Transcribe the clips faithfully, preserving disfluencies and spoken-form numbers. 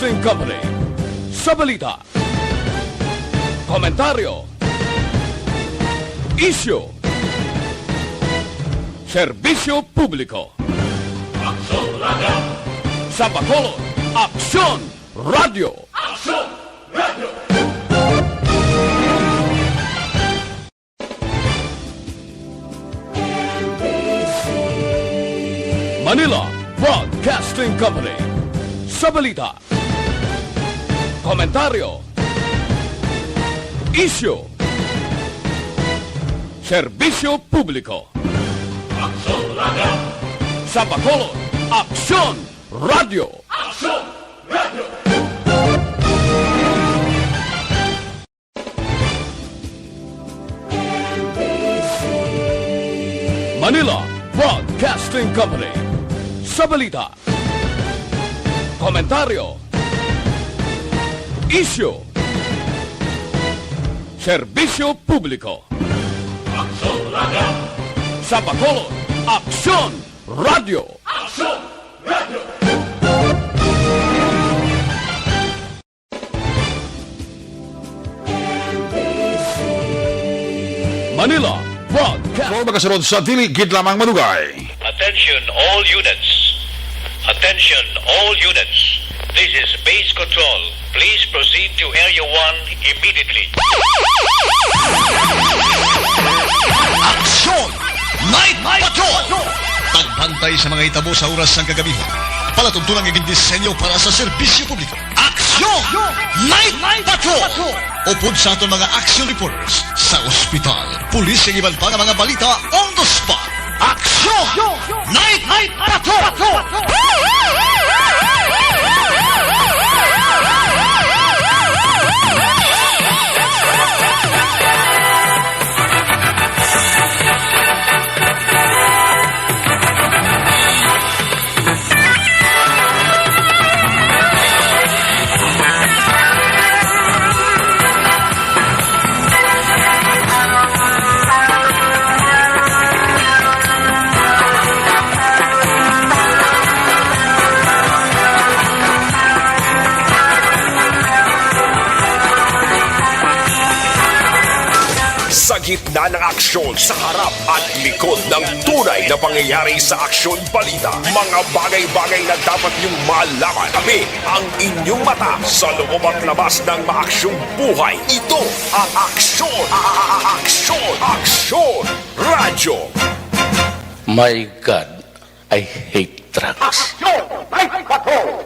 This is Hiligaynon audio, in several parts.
Company. Sa balita, komentaryo, isyu, serbisyo publiko. Aksyon Radio! Sa Bacolod, Aksyon Radio! Aksyon Radio! Manila Broadcasting Company. Sa balita, komentaryo, isyu, serbisyo publiko. Aksyon Radio! Sa Bacolod, Aksyon Radio! Aksyon Radio! Manila Broadcasting Company. Sa balita, komentaryo, isyu, serbisyo publiko. Aksyon Radio! Sa Bacolod, Aksyon Radio! Aksyon Radio! Manila Broadcast. Mga kasunod sa dili gid lamang madugay. Attention all units. Attention all units. This is Base Control. Please proceed to Area one immediately. Aksyon! Night Patrol! Pagbantay sa mga hitabo sa oras sang kagabihan. Palatuntunan nga gindisenyo para sa serbisyo publiko. Aksyon! Night Patrol! Upod sa aton mga action reporters sa ospital, pulis, kag iban pa nga mga balita on the spot. Aksyon! Night Patrol! Sa gitna ng aksyon, sa harap at likod ng tunay na pangyayari sa aksyon balita, mga bagay-bagay na dapat niyong malaman. Kami ang inyong mata sa loob at labas ng maaksyong buhay. Ito ang Aksyon, a-, a-, a-, Aksyon, Aksyon Radyo. My God, I hate drugs. Aksyon! May Patrol!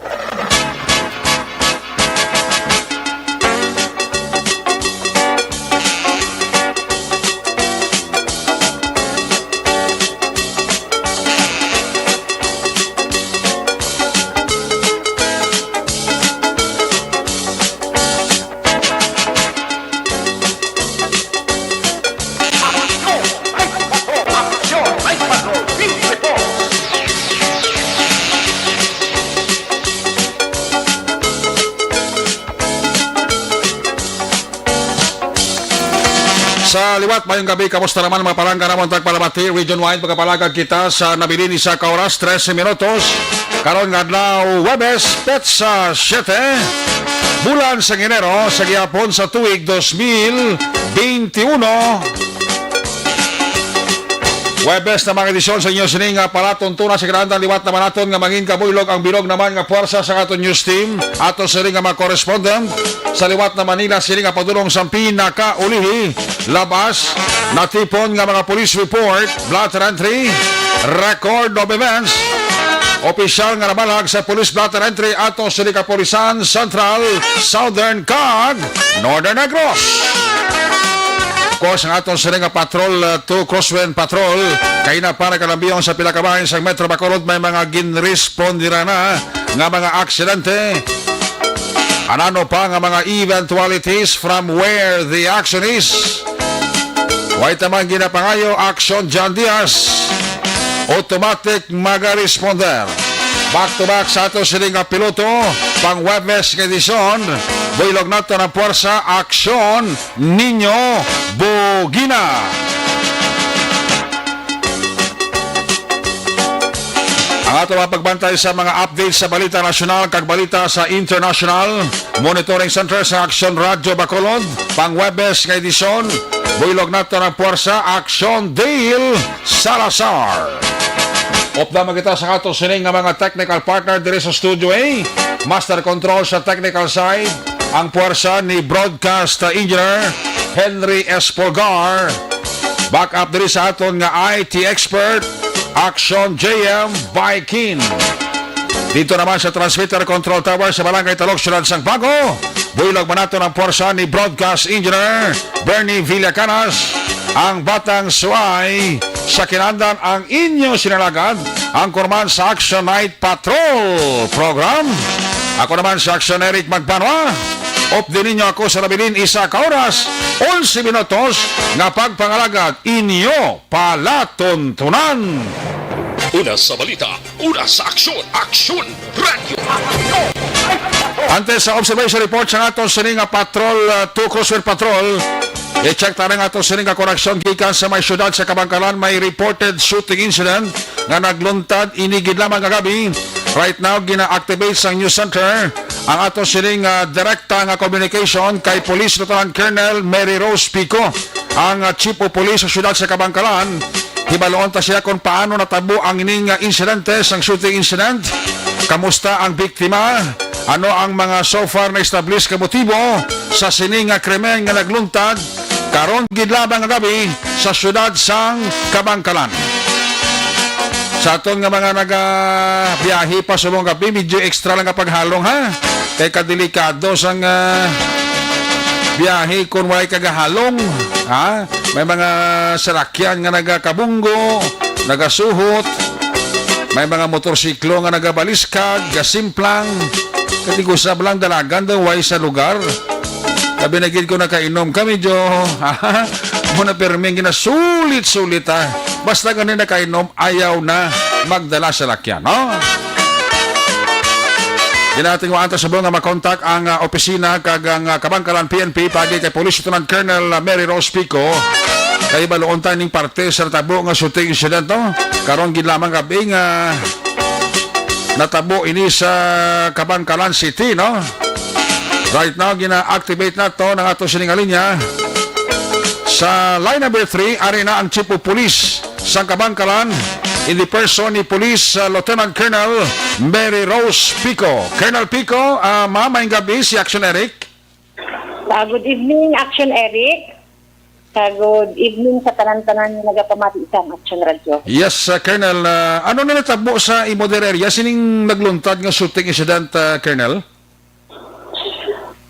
Sa liwat, mayong gabi, kamusta naman mga palangga namon tagpalamati, region wide, magapalagag kita sa nabilin ni sa ka oras, trese minutos. Karon nga adlaw, Huwebes, petsa siyete, bulan sang Enero, sa gihapon sa tuig dos mil beinti uno. Huwebes na mga edisyon sa inyo sini nga palatuntunan sa kinahanglan liwat naman naton nga mangin kabuylog ang bilog naman nga puwersa sa aton news team. Ato sini nga mga correspondent sa liwat na Manila sini nga padulong sa pinakaulihi, labas, natipon nga mga police report, blotter entry, record of events, opisyal nga nabalag sa police blotter entry ato sini ka Polisan Central, Southern kag Northern Negros. Of course, ang aton sini nga patrol, uh, two Crosswind Patrol, kay na para kalambiyong sa pila ka bahin sa Metro Bacolod may mga ginrespondiran na nga mga aksidente. Anano pa nga mga eventualities from where the action is? Way ta man ginapangayo, Action John Diaz. Automatic maga-responder. Back to back sa ato sini nga piloto, pang Huwebes nga edisyon, buylog nato ang puwersa, Aksyon Niño Bugina. Ato ang pagbantay sa mga updates sa balita nasyonal kag balita sa international. Monitoring Center sa Aksyon Radyo Bacolod, pang Huwebes nga edisyon. Buylog nato ng puwersa, Aksyon Dale Salazar. Updahan kita sa ato sining nga mga technical partner diri sa Studio A. Master Control sa technical side, ang puwersa ni Broadcast Engineer Henry S. Polgar. Backup diri sa aton nga I T expert, Action J M Viking. Dito naman sa Transmitter Control Tower sa Barangay Talok, Siyudad sang Bago, buylog man nato ang puwersa ni Broadcast Engineer Bernie Villacanas, ang batang suay sa kinandan, ang inyo sinalagad, ang kurman sa Action Night Patrol Program. Ako naman si Action Eric Magbanwa. Updi ninyo ako sa nabilin isa ka oras, onse minutos nga pagpangalagad inyo palatuntunan. Una sa balita, una sa aksyon, Aksyon Radio. Antes sa observation report sa aton sini nga patrol, uh, two Crossfire Patrol, i-check ta nga aton sini nga koreksyon gikan sa may siyudad sa Kabangkalan. May reported shooting incident nga nagluntad ini gid lamang kagabi. Right now, gina-activate sang news center ang ato sining, ah, direkta nga communication kay Police Lieutenant Colonel Mary Rose Pico, ang, ah, Chief of Police sa siyudad sa Kabangkalan. Hibaluon ta siya kung paano natabo ang ining, ah, insidente sang shooting incident. Kamusta ang biktima? Ano ang mga so far na establish nga motibo sa sining nga krimen nga nagluntad karon gid lamang nga gabi sa siyudad sang Kabangkalan? Sa aton nga mga nagabiyahe pa subong gabi, medyo extra lang nga paghalong, ha? Kay kadelikado sang, ah, biyahe kung walay kagahalong, ha? May mga salakyan nga nagakabunggo, nagasuhot, may mga motorsiklo nga nagabaliskag, gasimplang, kati usab lang dalagan daw way sa lugar. Labi na gid ko nakainom ka, medyo, mo na perming ginasulit-sulit, ha. Basta gani nakainom, ayaw na magdala sa lakyan, no? Ginatingwaan ta subong nga makontak ang, ah, opisina kag ang, ah, Kabangkalan P N P pagi kay Police Lieutenant Colonel, ah, Mary Rose Pico. Kay baluon ta ning parte sa natabo nga shooting incident, no? Karon gid lamang gabi nga natabo ini sa Kabangkalan City, no? Right now, gina-activate nato ang ato sining nga linya. Sa line number three, ari na ang Chief of Police sang Kabangkalan in the person ni Police, uh, Lieutenant Colonel Mary Rose Pico. Colonel Pico, uh, ma'am, maayong gabi, si Action Eric. Ah, good evening, Action Eric. Ah, good evening sa tanan-tanan nga nagapamati sa Action Radio. Yes, uh, Colonel, uh, ano na natabo sa imo diri area sining nagluntad nga shooting incident, uh, Colonel?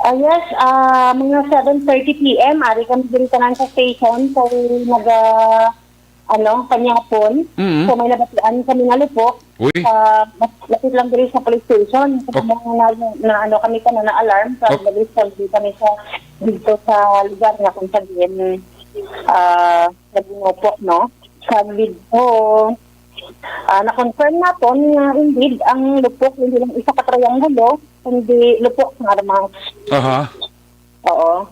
Ah, yes, ah, mga seven thirty P M, ari kami diri tanan sa station, kay naga, ano, kanyapon. Mm. So, may nabatian kami nga lupok. Uy. Sa, mas-, lapit lang diri sa police station. So, Ok. na, na, na, ano, kami ka na, na-alarm sa Ok. nag-respond dito kami sa, dito sa lugar nga kung saan, ah, nagdinupok, no? Sa video, ah, na-confirm naton nga indeed ang lupok, hindi lang isa ka triangulo, kundi lupok nga armas. Aha. Oo.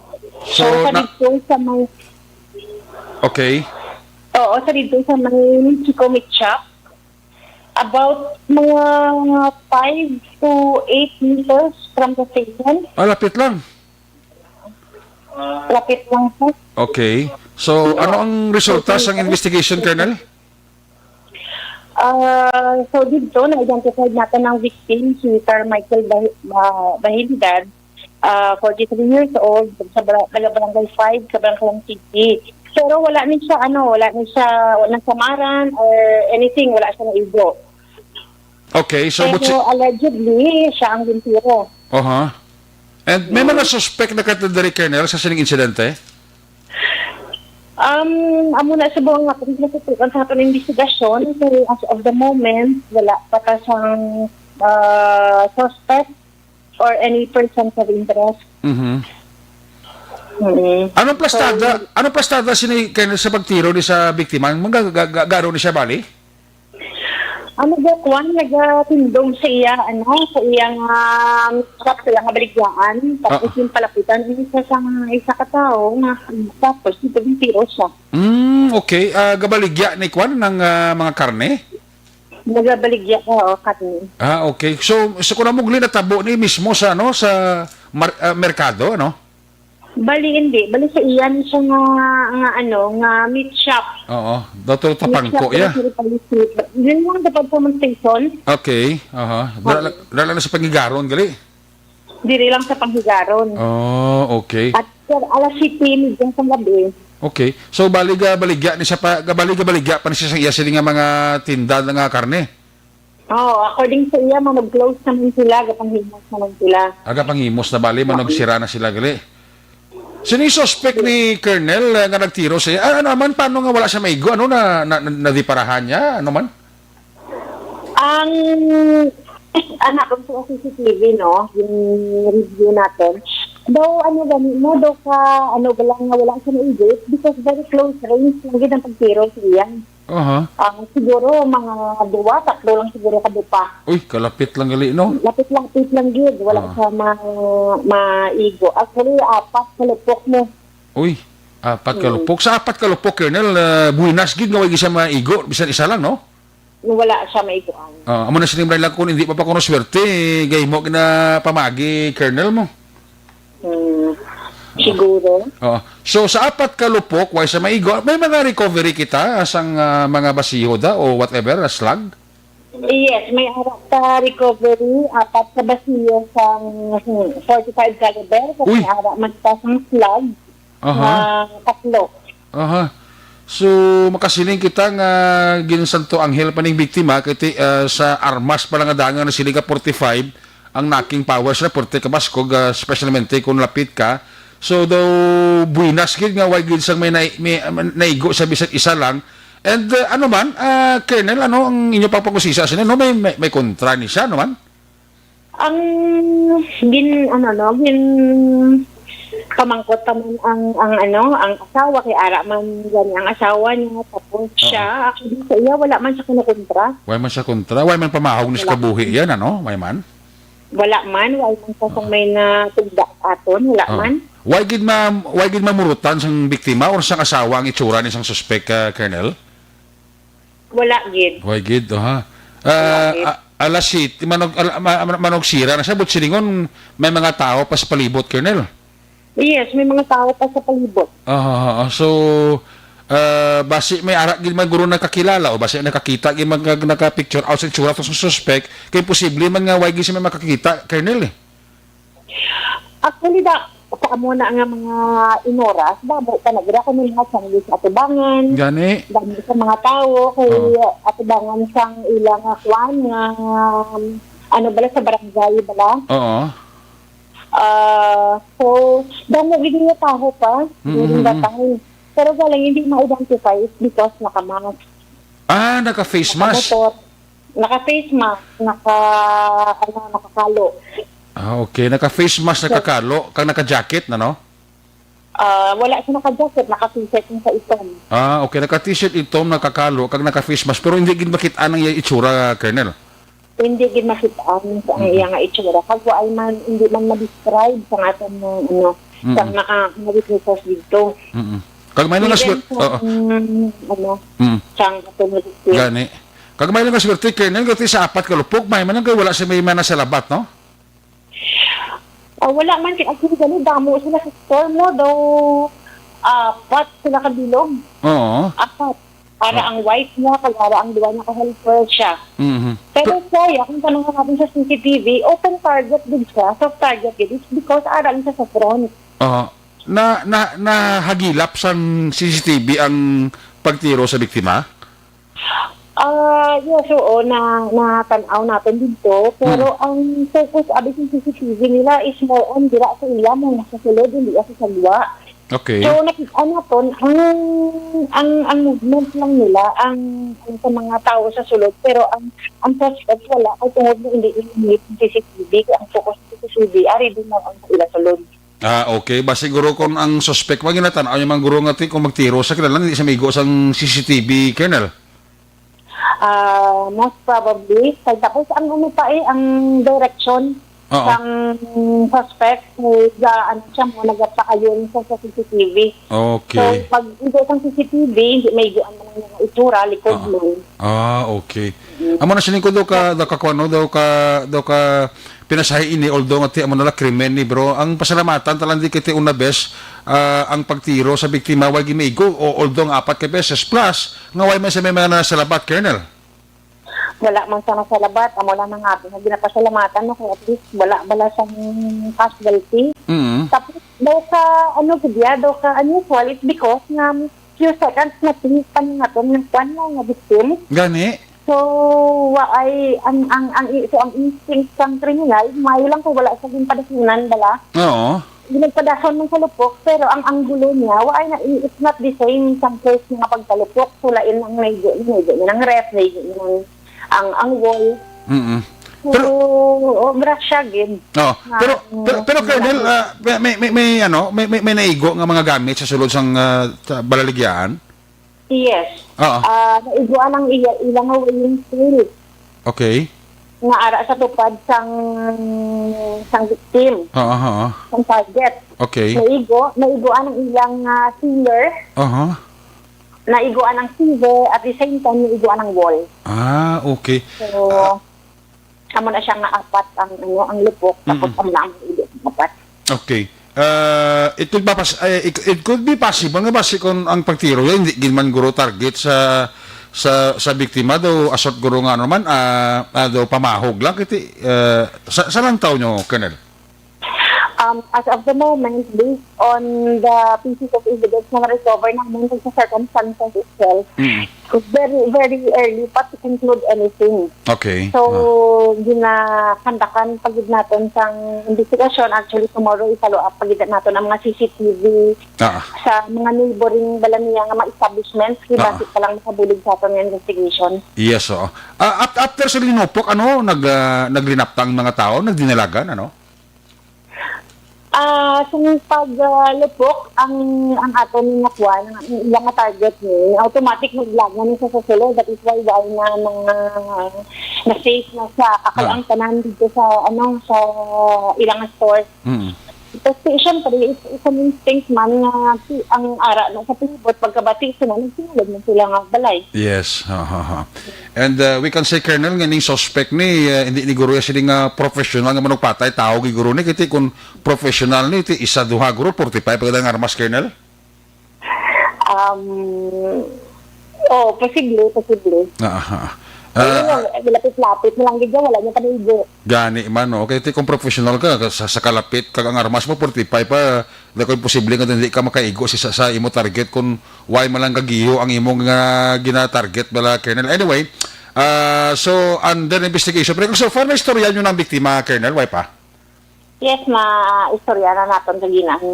So, So, sa na- dito sa may Okay. Oo, sa dito sa may Chico Meat Shop, about mga five to eight meters from the station. Ah, lapit lang. Lapit lang po. Okay. So, ano ang resulta sang investigation, Colonel? Ah, so dito, na-identify natin ang victim, si Carmichael Bah-, Bah-, Bahilidad, ah, forty-three years old, sa Bara-, taga Barangay five, sa Barangay City. Pero wala ni siya, ano, wala ni siya, wala samaran or anything, wala siya naigo. Okay, so Pero what's it- allegedly, siya ang gintiro. Aha. And may mga suspect na kata diri, Colonel, sa sining insidente? Um, amo na subong nga kung pinatutukan sa aton investigasyon, pero as of the moment, wala pa ta sang, ah, suspect or any persons of interest. Mhm. Mm. Anong plastada, So, anong plastada sini kay sa pagtiro ni sa biktima? Mga ga-, ga-, ga-, garo ni siya bali? Ano ba, kuwan, nagatindog sa iya, ano, sa iyang, um, sa iyang baligyan. Tapos Ah. yung palapitan, yung isa sa, isa ka tao, nga, tapos ito yung tiro siya. Mm, okay. Ah, gabaligya ni kuwan ng, ah, mga karne? Nagabaligya ka, o, kani. Ah, okay. So, so kung namugli natabo ni mismo sa, ano, sa mar-, ah, merkado, ano? Bali, hindi. Bali sa iya ni siya nga, nga, ano, nga meat shop. Oo. Doctor Meat Tapangko, shop, yeah. Diri sa Palisip. Yun lang dapat sa Station. Okay. Aha. Dala, Oo. dala na sa Pangigaron, gali? Diri lang sa Pangigaron. Oh, okay. At, sir, alas siyete media sa gabi. Okay. So, bali ga baligya ni siya pa, ga bali ga baligya pa ni siya sa iya sini nga mga tinda nga karne? Oo, according sa iya, manog-close naman sila, gapanghimos naman sila. Aga panghimos na bali, manog sira na sila, gali. Sino yung suspect ni Colonel, eh, nga nagtiro sa iya? Ah, ano man, paano nga wala siya maigo? Ano na, na, na, nadiparahan niya? Ano man? Ang anak ko sa C C T V, no, yung review natin. Daw, ano gani mo, daw ka, ano ba lang nga wala siya naigit because very close range lang gid ang pagtiro sa iya. Aha. Ah, siguro mga duwa, tatlo lang siguro ka dupa. Uy, kalapit lang gali, no? Lapit-lapit lang gid, wala Ah. siya ma-, maigo. Actually, apat ka lupok mo. Uy, apat ka Hmm. lupok. Sa apat ka lupok, Colonel, ah, buwinas gid nga way gid siya maigo, bisan isa lang, no? Wala siya maiguan. Ah, amo na sini lang kung hindi pa pa kuno swerte, gay mo ginapamagi, Colonel mo. Hmm, siguro. Oo. So, sa apat ka lupok, way sa maigo, may mga recovery kita, asang, ah, mga basiho da o whatever, ah, slug? Yes, may ara ta recovery, apat ka basiho sang, hmm, forty-five caliber, kag Uy! may ara man ta sang slug Aha. nga tatlo. Aha. So, makasiling kita nga gin-Santo Angel pa ning biktima, kay ti-, ah, sa armas pa lang nga dangan na sila ka forty-five, ang knocking powers na forte ka baskog, ah, especialmente kung lapit ka. So, daw buwinas gid nga way gid sang may nai-, may, ah, naigo sa bisan isa lang. And, ah, ano man, ah, Colonel, ano ang inyo pang pag-usisa sa, no? May, may, may kontra ni siya, no man? Ang gin-, ano, no, gin-, pamangkot pa man ang, ang, ano, ang asawa, kay ara man gani ang asawa niya, tapos Oo. siya, ako din sa iya, wala man siya kinukontra. Way man siya kontra? Way man pamahog ni sa Wala. kabuhi yan, ano? Way man? Wala man, way man siya sang Oo. may natugda aton, wala Oo. man. Way gid ma-, way gid mamurutan sang biktima or sang asawa ang itsura ni sang suspek, ah, Colonel? Wala gid. Way gid, oh, ha? Wala Ah, gid. a-, alas siyete, manog, al-, ma-, ma-, manog sira na siya, but silingon, may mga tao pa sa palibot, Colonel. Yes, may mga tao pa sa palibot. Ah, ah, ah, ah. So, ah, basi may ara gid man guro nakakilala o basi nakakita gid man nga naka-picture out sa itsura sa suspect, kay posible man nga way gid siya may makakita, Colonel, eh. Actually, da, sa amo na nga mga inoras, damo pa na gid kami mga sangli sa atubangan. Gani? Damo sa mga tawo, kay Oo. atubangan sang ilang nga kwan nga, um, ano bala, sa barangay bala. Oo. Ah, so, damo gid nga tawo pa, Mm, during that mm, mm. time. Pero galing hindi ma-identify is because naka-mask. Ah, naka-face mask. Naka-motor. Naka-face mask, naka, ano, nakakalo. Ah, okay. Naka-face mask, So, nakakalo, kag naka-jacket na, no? Ah, wala siya naka-jacket, naka-t-shirt yung sa itom. Ah, okay. Naka-t-shirt itom, nakakalo, kag naka-face mask, pero hindi gid makita ang iya itsura, Colonel. Hindi gid makita ang sa ang Mm. iya nga itsura. Kag wa ay man, hindi man ma-describe sa aton nga, ano, Mm-mm. sa naka-, mga witnesses dito. Mm-mm. Kag may lang nga Even swerte, sa, oo. mm, ano, Mm. sa ang aton nga witness. Gani. Kag may lang nga swerte, Colonel, gati sa apat ka lupok, may man lang kay wala siya may mana sa labat, no? Ah, wala man kay actually gani, damo sila sa store mo, daw apat sila ka bilog. Oo. Apat. Para Ah. ang wife niya, kag para ang duwa niya ka helper siya. Mhm. Pero Pe- siya, ya, kung tanong natin sa C C T V, open target din siya, soft target din. It's because ara lang siya sa front. Oo. Na, na, nahagilap sang C C T V ang pagtiro sa biktima? Ah, yes, oo, na, natan-aw natin dito. Pero Hmm. ang focus, abi, sa C C T V nila is more on dira sa iya, mo sa sulod, hindi sa salwa. Okay. So, nakita naton ang, ang, ang movement lang nila, ang, ang sa mga tao sa sulod, pero ang, ang suspect wala, kay tungod na hindi nila C C T V, kay ang focus sa C C T V, ari din lang ang sa ila sulod. Ah, okay. Ba siguro kung ang suspect, wag na tan-aw yung mga guro nga ti-, kung magtiro sa kilala, hindi siya maigo sang C C T V, Colonel. Ah, most probably. Kay tapos ang ano pa eh, ang direction. Oo. Sang suspect, eh, ga-, ano siya mo, nagapaayon siya sa C C T V. So, Okay. pag hindi sang C C T V, hindi maiguan man ang mga itsura, likod Oo. man. Ah, okay. Mm. Amo na sining ko daw ka, daw ka kuwan, no? Daw ka, daw ka pinasahi ini, although nga ti amo na la krimen ni, bro. Ang pasalamatan talang di kay ti una bes, ah, ang pagtiro sa biktima, way gimaigo, o although nga apat ka beses, plus, nga way man sa may mga nasalabat, Colonel. Wala man sa nasalabat, amo lang nga nga ginapasalamatan, no, kay at least wala bala sang casualty. Mm. Tapos, daw ka, ano, gid ya, daw ka unusual, it's because nga few seconds na tinis pa nga naton nga kwan, no, nga victim. Gani? So, wa ay, ang, ang, ang, i-, so, ang instinct sang kriminal, maayo lang kung wala sa ginpadasinan bala. Oo. Ginagpadahon man sa lupok, pero ang anggulo niya, wa ay na, it's not the same sa first nga pagkalupok. So, lain ang naigo, naigo niya ng ref, naigo niya ng, ang, ang wall. Mm-mm. So, Pero obra siya gid. Oh, Nga, pero, mm, pero, pero, Colonel, wala. ah, may, may, may, may, ano, may, may, may naigo nga mga gamit sa sulod sang, ah, sa balaligyaan? Yes. Oo. Ah, naiguan ang iya, ilang nga weighing scale Okay. nga ara sa tupad sang, sang victim, Oo, oo. sang target. Okay. Naigo, naiguan ang ilang, ah, sealer, Aha. naiguan ang sealer, at the same time, naiguan ang wall. Ah, okay. So, Ah. amo na siya nga apat ang, ano, ang lupok, tapos Mm-mm. amo na ang igo nga apat. Okay. Uh, it could be pas-, eh, it, it could be possible nga basi kung ang pagtiro yan, hindi gid man guro target sa, sa, sa biktima, do assault guro nga ano man, ah, ah, do pamahog lang, kiti, ah, sa, sa lang tao nyo, Colonel? Um, as of the moment, based on the pieces of evidence na na-recover namin sa circumstances itself, Mm. very, very early pa to conclude anything. Okay. So, Ah. ginakandakan pa gid naton sang investigasyon. Actually, tomorrow, i-follow up pa gid naton ang mga C C T V Ah. sa mga neighboring balaniya nga mga establishments. Ah. Basi pa lang makabulig sa aton nga investigation. Yes, oo. Ah, ap-, after sa linupok, ano, nag-, ah, naglinaptang mga tao, nagdinalagan, ano? Ah, sa pag, ah, lupok, ang, ang aton nga kuwan, ang ilang nga target ni, automatic maglagan ni sa susunod. That is why, why na, na, na safe na sa kakal Ah. ang tanan dito sa, ano, sa ilang store. Mm. Kasi, syempre, it's, it's an instinct man nga si, ang ara na sa palibot, pagkabati sila, nagsinulog na sila nga balay. Yes, ha, ha, ha. And, uh, we can say, Colonel, nga ning suspect ni, uh, hindi ni guro ya sini nga professional nga manugpatay, tao gid guro ni, kiti kung professional ni, ti isa, duha, guro, forty-five pa gid ang armas, Colonel? Um, oh, posible, posible. Aha. Ayun Ah, lang, eh, lapit-lapit na lang gid yan, wala niya panigo. Gani man, no? Kay ti kung professional ka, sa, sa kalapit, kag ang armas mo, forty-five pa, di ko imposible nga hindi ka makaigo sa, sa, sa imo target kung why man lang kagiho ang imong, ah, gina-target bala, Colonel. Anyway, ah, so, under investigation. Pero so far, na istorya nyo ng biktima, Colonel, why pa? Yes, ma-, istorya na naton sa ginang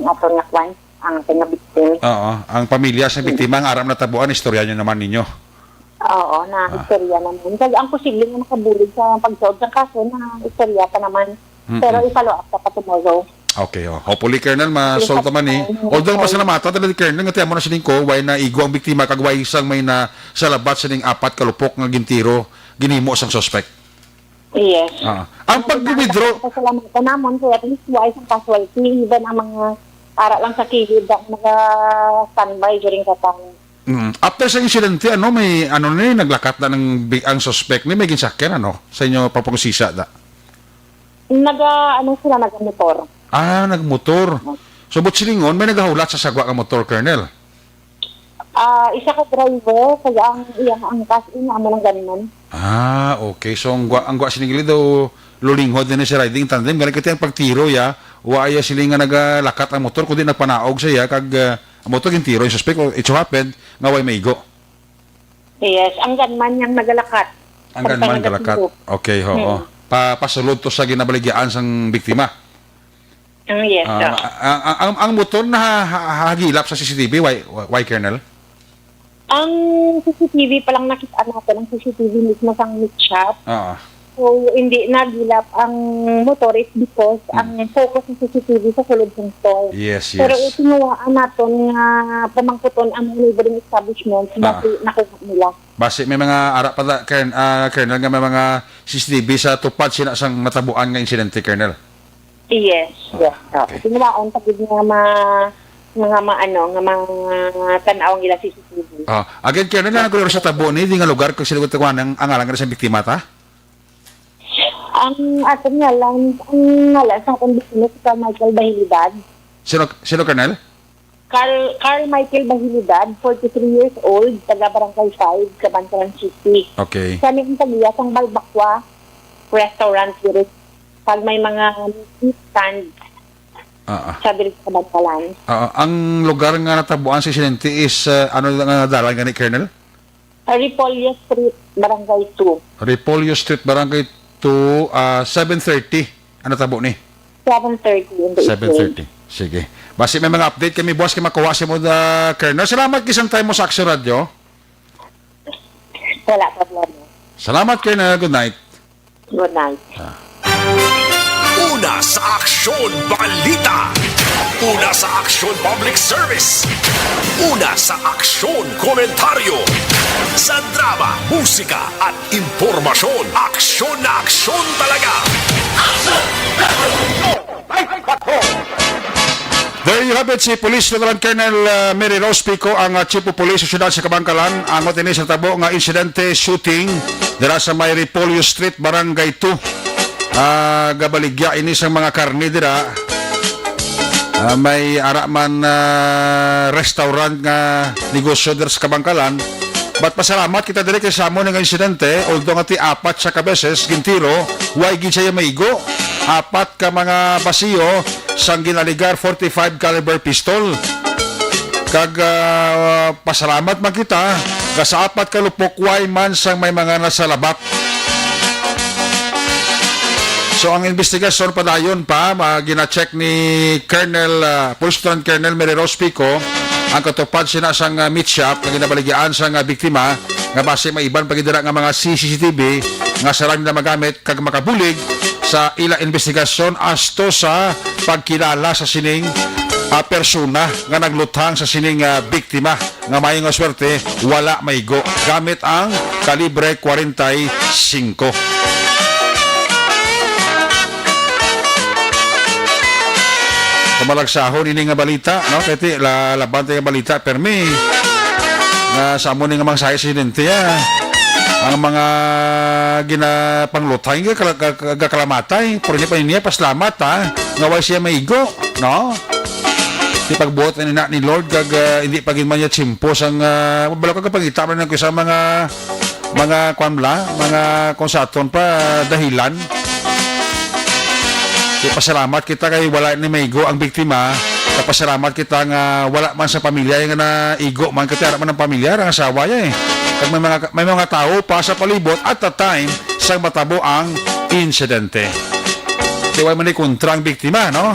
aton nga kwan, ang aton nga victim. Oo, ang pamilya sa biktima, ang aram na tabuan, istorya nyo naman ninyo. Oo, na Ah. istorya naman. Kaya ang posible nga makabulig sa pagsaod sa kaso, na istorya pa naman. Mm-mm. Pero i-follow up pa pa tomorrow. Okay, oh. Hopefully, Colonel, ma-solve Yes, naman ni. sir. Although, Okay. masalamatan talaga, Colonel, nga tiyan mo na sining ko, why na igo ang biktima, kag why isang may na sa labat sining apat ka lupok nga gintiro, ginhimo sang suspect. Yes. Ah. Ang Ang pag-withdraw Pasalamatan namon kay at least wala sang casualty, even ang mga ara lang sa kilid ang mga standby during that time. Mm. After sa insidente, ano, may, ano ni, naglakat na ng bi-, ang suspect ni, may ginsakyan, ano, sa inyo pagpangusisa, da? Naga, ano sila, nagamotor. Ah, nagmotor. So, but silingon, may nagahulat sa sagwa nga motor, Colonel? Ah, isa ka driver, kaya ang iyang angkas, ina, amo ng gunman. Ah, okay. So, ang gwa, ang gwa sining gilid daw, lulinghod din si riding tandem. Galing kasi ang pagtiro, ya, wa iya siling nga nagalakat ang motor, kundi nagpanaog siya, kag, ah, ang motor gintiro yung suspect, it so happened, nga way maigo. Yes, ang gunman yang nagalakat. Ang Samtang gunman galakat. nagtiro. Okay, oo. Hmm. Pa, pasulod to sa ginabaligyaan sang biktima. Mm, yes, Ah, sir. ang, ang, ang, ang motor na ha-, ha-, hagilap sa C C T V, why, why, Colonel? Ang C C T V pa lang nakita natin, ang C C T V mismo sang meat shop. Ah. So, hindi nagilap ang motorist because Mm. ang focus sa C C T V sa sulod sang store. Yes, Pero yes. itinguhaan naton nga pamangkuton ang mga neighboring establishments, Ah. basi nakuha nila. Basi may mga ara pa ta, Kern-, ah, Colonel, nga may mga C C T V sa tupad sina sang natabuan nga insidente, Colonel? Yes, Ah, yes. Ah, okay. Tinuwaon pa gid nga ma-, mga ma-, ano, nga mga tan-aw ang ila C C T V. Ah, again, Colonel, nga nagkulor sa tabo ni, di nga lugar kung sino ang, ang ngalan nga sa biktima, ta? Ang aton nga lang, ang ngalan sa akong biktima si Carl Michael Bahilidad. Sino, sino, Colonel? Carl, Carl Michael Bahilidad, forty-three years old, taga Barangay five, Kabankalan City. Okay. Kami ang tagiya sang Balbacua Restaurant, diri. Pag may mga meat stand, Ah, ah. Sa diri sa Kabankalan. Ah, ah. Ang lugar nga natabuan sa insidente is, ah, ano nga dalan gani, Colonel? Repollo Street, Barangay two. Repollo Street, Barangay two, ah, seven thirty. Ano tabo ni? Seven thirty in the evening. Seven thirty. Sige. Basi may mga update kami, boss, kay makuha sa mo, ah, Colonel. Salamat, gisang time mo sa Action Radio. Wala problema. Salamat, Colonel. Good night. Good night. Ah. Una sa Aksyon Balita. Una sa Aksyon Public Service. Una sa Aksyon Komentaryo. Sa drama, musika, at impormasyon. Aksyon na aksyon talaga. Aksyon! There you have it, si Police Lieutenant Colonel, uh, Mary Rose Pico, ang, uh, Chief of Police sa siyudad sa Kabankalan. Ang matini sa tabo nga insidente, shooting dira sa may Repollo Street, Barangay two. Ah, gabaligya ini sa mga karne dira. Ah, may ara man, ah, restaurant nga negosyo dira sa Kabankalan. But pasalamat kita diri kay sa amo nga insidente, although nga ti apat sa kabeses gintiro, way gid siya maigo. Apat ka mga basiyo sang ginaligar forty-five caliber pistol. Kag, ah, pasalamat man kita nga sa apat ka lupok, way man sang may mga nasalabat. So, ang investigasyon padayon pa, ma-, gina-check ni Colonel, ah, Police Lieutenant Colonel Mary Rose Pico ang katupad sina sang, ah, meat shop nga ginabaligyaan sang, ah, biktima nga basi may iban pa gid dira nga mga C C T V nga sarang nila magamit kag makabulig sa ila investigasyon asto sa pagkilala sa sining, ah, persona nga nagluthang sa sining, ah, biktima nga maayo nga swerte wala maigo gamit ang kalibre kwarenta y singko. Kamalagsahon ini nga balita, no? Kay ti, la-, laban tayo nga balita, permi. Nga sa amo ni nga mga sa insidente, ah. Ang mga ginapanglutay, gakala-, gak-, gakalamatay. Pero hindi pa niya, paslamat, ha? Nga way siya maigo, no? Di pagbuot na nina ni Lord, kag, ah, hindi pa gid man niya tsimpo sang, ah, wala ko kapangita man lang ko sa mga mga kwan bala, mga kung sa aton pa dahilan. Di, pasalamat kita kay wala ni maigo ang biktima. Pasalamat kita nga wala man sa pamilya nga naigo man, kay ara man ang pamilya, ang asawa niya eh. Kag may mga, may mga tawo pa sa palibot at the time sang matabo ang insidente. Di, wala man ni kontra ang biktima, no?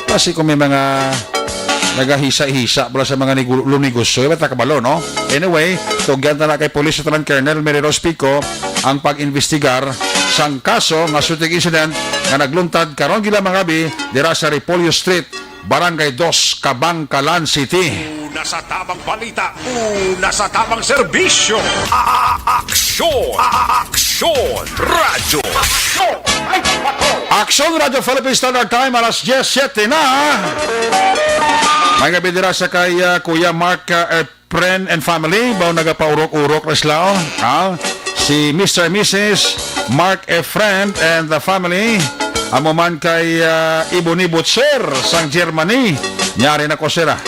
Kasi kung may mga nagahisa-hisa pala sa mga nigu-, lunegosyo, iba't nakabalo, no? Anyway, tugyan ta na kay Police Lieutenant Colonel Mary Rose Pico ang pag-imbestigar sang kaso nga shooting incident nga nagluntad karon gila mga gabi dira sa Repolyo Street, Barangay Dos, Kabankalan City. Una sa tamang balita, una sa tamang serbisyo. A-, a-, aksyon! A-, a-, aksyon! Radyo Aksyon! Aksyon Radyo Philippine Standard Time, alas diyes siyete na. May gabi dira sa kay, ah, Kuya Mark, ah, Efren and family. Baw nagapaurok-urok na sila, oh. Ah, si Mister and Missus Mark Efren and the family. Amo man kay, ah, Iboni Butcher sang Germany. Nyari na ko sila.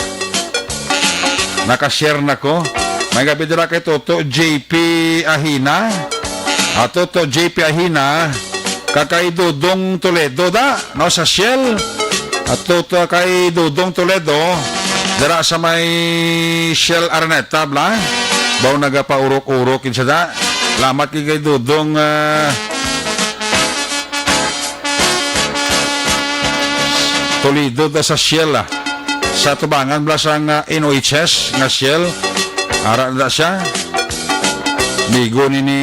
Naka-share na ko. May gabi dira kay Toto J P Ahina. Ah, Toto J P Ahina, kag kay Dodong Toledo da, no, sa Shell. At Toto kay Dodong Toledo, dira sa may Shell Araneta, bla. Baw nagapaurok-urok yun siya da. Salamat kay, kay Dodong, ah, Toledo da sa Shell, ah. Sa tubangan bala sang, ah, N O H S nga Shell. Ara na siya. Migo ni ni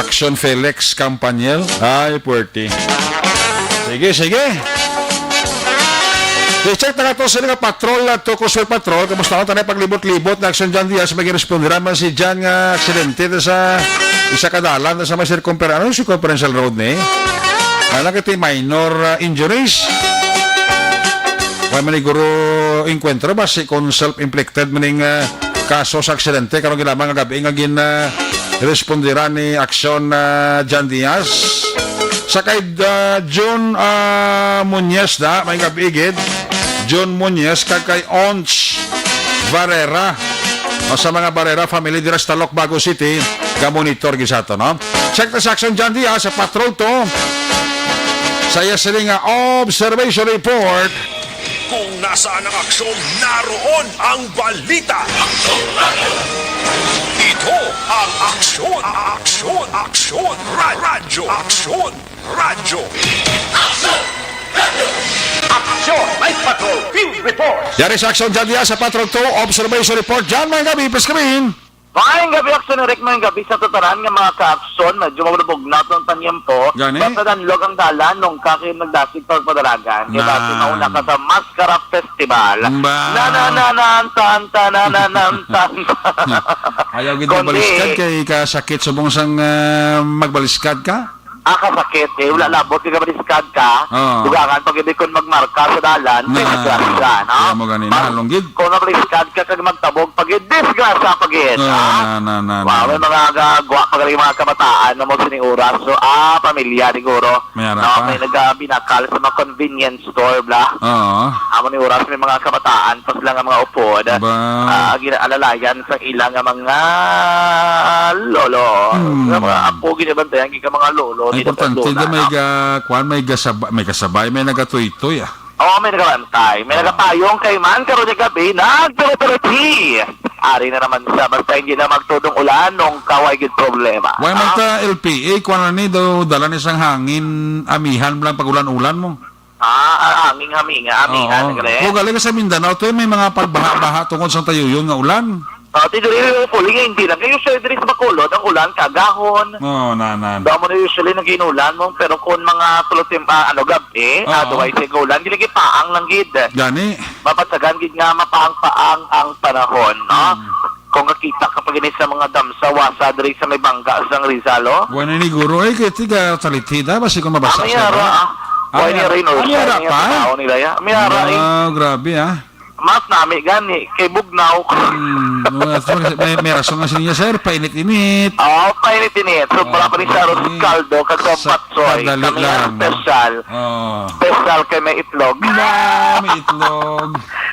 Action Felix Campaniel. Ay, puwerte. Sige, sige. I-check na nato sila nga patrol na to, Coastal Patrol. Kamusta na tayo paglibot-libot na Action John Diaz? May giresponde naman si John nga aksidente na sa isa ka dalan na sa may circumfer-, ano, circumferential road ni? Wala kay minor, ah, injuries. Wala man siguro inkwentro ba si kung self-inflicted maning, ah, kaso sa aksidente karong lamang nga gabi nga gin, ah, respondiran ni Aksyon, ah, John Diaz. Sa kay, ah, Jun, ah, Muñez da, may gabi gid. Jun Muñez kag kay Ons Varera. O sa mga Barrera family dira sa Talok, Bago City, ga-monitor gid sa ato, no? Check the section dyan diya sa Patrol two. Sa iya sini nga observation report. Kung nasaan ang aksyon, naroon ang balita. Ito ang aksyon, aksyon, aksyon, ra-, radyo, aksyon, radyo. Aksyon! Aksyon! May Patrol Field Report! Yari sa aksyon dyan diya sa Patrol two, observation report dyan, mga gabi, please come in. Maayong gabi, Aksyon Eric. Maayong gabi sa tatanan nga mga ka-aksyon. Medyo mabulabog na itong panyempo. Gani? Basta danlog ang dalan nung kakin nagdasig pagpadalagan. Kaya Na. Basta mauna ka sa Mascara Festival. Ba. Na, na, na, na, tan, tan, na, na, nan, tan. Ayaw gid Kundi magbaliskad kay kasakit subong sang, ah, magbaliskad ka. Ah, kasakit eh. Wala labot kay kabaliskad ka. Oo. Dugangan pag hindi kon magmarka sa dalan. Na. May disgrasya, no? Kaya mo gani, Mag-, nahalong gid. Kung nabaliskad ka, kag magtabog, pag disgrasya, pag Oo, ha? Na, na, na, Wow, na. May mga gagwa pa galing mga kabataan na mo sini oras. So, ah, pamilya, siguro. May ara No, pa. May nagabinakal sa mga convenience store, bla. Oo. Amo ni oras may mga kabataan, pa sila nga mga upod. Ba. Ah, ginaalalayan sa ilang nga mga lolo. Hmm. Nga mga apo, ginabantayan, gika mga lolo, Ay, nila importante lola, na may no? ga-, kwan, may gasaba-, may kasabay, may nagatuytoy, ah. Oo, may nagabantay. May Ah. Nagapayong kay man, karon nga gabi, nagpiripiri. Ari na naman sa, basta hindi na magtudong ulan, nung kaway gid problema. Why man Ah. ta L P A, kwan na ni, daw, dala ni sang hangin, amihan lang pag ulan-ulan mo. Ah, ah, aming haminga, amihan, Oo. Gali. Kung galing ka sa Mindanao, to, may mga pagbaha-baha tungod sa tayuyon nga ulan. Ah, ti diri, hopefully nga hindi lang. Kay usually diri sa Bacolod, ang ulan, kaagahon. Oo, na, na. Damo na usually nag-inulan mo, pero kung mga tulutim, ah, ano, gabi, Oo. Otherwise, sa ulan, dili, gipaang lang gid. Gani. Mapasagan gid nga mapaang-paang ang panahon, no? Hmm. Kung kakita ka pa gani sa mga damsa, wasa diri sa may bangka sang Rizal, oh. Wala ni guro, eh, kaya tiga talithida, basi kung mabasa Ang sa yara, iba. ah. Ang Wala ni yara, Reynold, ang yara wala ni pa? Tao nila, ya. Ang yara, eh. Wow, grabe, ah. Mas nami gani, kay bugnaw. Hmm, may, may, may rason nga siya, sir, painit-init. Oo, painit-init. So, Oo, para pa rin sa arroz painit. Caldo, kag sa Sa patsoy. Kadali Kami lang. Special. Oo. Special kay may itlog. Ba, may itlog.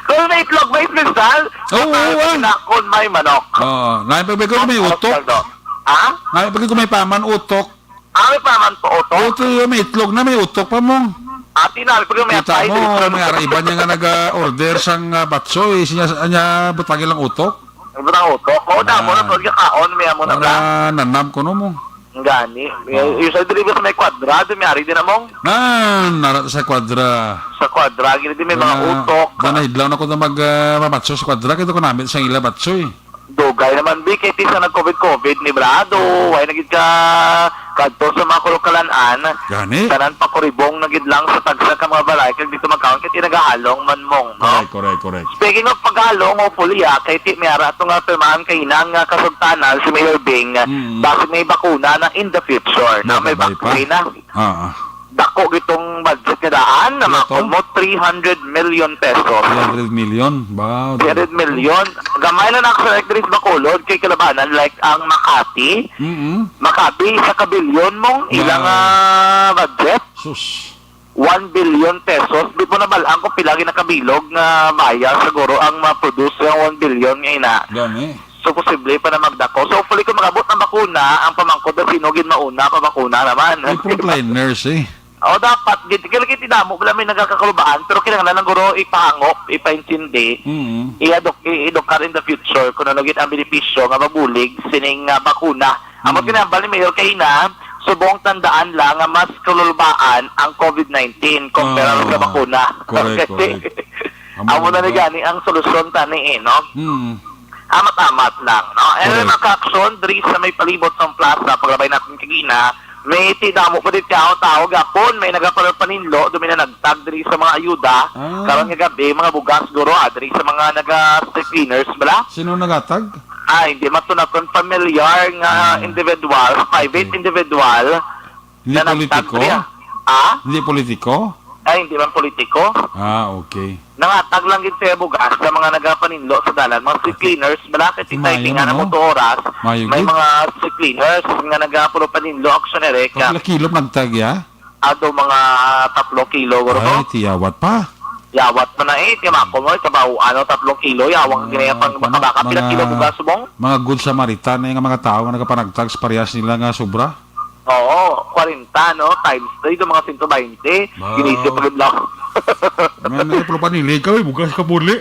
Kung may itlog, may special. Oo, Kapag ah. Na, kung may manok. Oo. Lain pa ba kung may Ang utok? Caldo. Ha? Lain pa kung may paman utok? Ah, may paman po utok? Utok, yung may itlog na, may utok pa mo. Ati na, pag may Kita atay, mo, dito. May ara iba niya nga nag-order sang, ah, batsoy, siya, niya butang ilang utok. Ang butang utok? Oo, Ah. Damo na, pag kaon, may amo na Para ba? Nanam ko no mo. Ang gani. Ah. Yung sa deliver sa may kwadra, doon may ari din among. Ah, nara sa kwadra. Sa kwadra, gini din may mga Na, utok. Na nahidlaw na ko na mag, ah, mamatso sa kwadra, kaya ko namit sa ila batsoy. Dugay naman, bi, kay ti sa nag-covid-covid ni Brado, way na gid ka kadto sa mga kulukalan-an, Gani? Tanan pakuribong na gid lang sa tagsa ka mga balay, kag dito magkaon, kay ti nagahalong man mong, no? Correct, correct, correct. Speaking of paghalong, hopefully, ah, kay ti may ara to nga pirmahan kay hinang nga kasugtanan si Mayor Bing, Mm. Basig may bakuna na in the future, na may Bagay pa. Vaccine na. Ah, ah. Dako gitong budget nga daan, na Ano to? Makon mo three hundred million pesos. Three hundred million? Wow. Three hundred million. Gamay na nakaselect diri sa Bacolod kay kalabanan, like ang Makati. Mm-mm. Makati, sa kabilyon mong Wow. ilang, ah, budget. Sus. One billion pesos. Di po nabalaan kung pila ginakabilog nga maya siguro ang ma-produce ang one billion nga ina. Gani. So, posible pa na magdako. So, hopefully, kung mag-abot ang bakuna, ang pamangkot na sino gid mauna, pabakuna naman. May frontliners, eh. O, dapat, gid, kaya lagi tinamo, wala may nagkakakulubaan, pero kinahanglan lang guro ipahangop, ipaintindi, Mm. i-aduk-, i-edukar in the future kung ano gid ang benepisyo nga mabulig sining, ah, bakuna. Amo Mm. ginambal ni Mayor kay na, subong tandaan lang nga mas kalulbaan ang covid nineteen compare Ah, sa bakuna. Correct, Kasi, correct. Amo amo na na ni ba? Gani ang solusyon tani, eh, no? Mm. Amat-amat lang, no? Anyway, correct, mga kaaksyon, diri sa may palibot sang plaza, paglabay naton kagina, may ti damo pa diri tawo-tawo gapon, may nagapaninlo, dumi na nagtag diri sa mga ayuda. Ah. Karon nga gabi, mga bugas, guro, ah, diri sa mga naga-street cleaners, bala? Sino nagatag? Ah, hindi man to naton familiar nga, ah, individual, private, okay, individual. Hindi na politiko? Nagtag diri, ah. Ah? Hindi politiko? Ay, hindi man politiko. Ah, okay. Nangatag lang gid siya bugas sa mga nagapaninlo sa dalan, mga street cleaners, bala, kay si Mayo, timing nga na no? Mo to oras, mayo may gid. Mga street cleaners nga nagapulo paninlo, aksyon, Eric. Pila kilo nagtag, ya? Ado mga tatlo kilo, guro ko. Ay, tiyawat pa. Yawat pa na eh, kaya ako mo, kabaw, ano, tatlong kilo, yawang, ah, ginaya pang ano, baka-baka, pila kilo bugas, subong? Mga good Samaritan na yung mga tao nga nagapanagtag sa parehas nila nga sobra. Oo, kwarenta, no? Times three, do mga sento baynte. Wow. Ginisip pa gid lang. Nga, nga, pero panili ka, eh, bugas ka puli.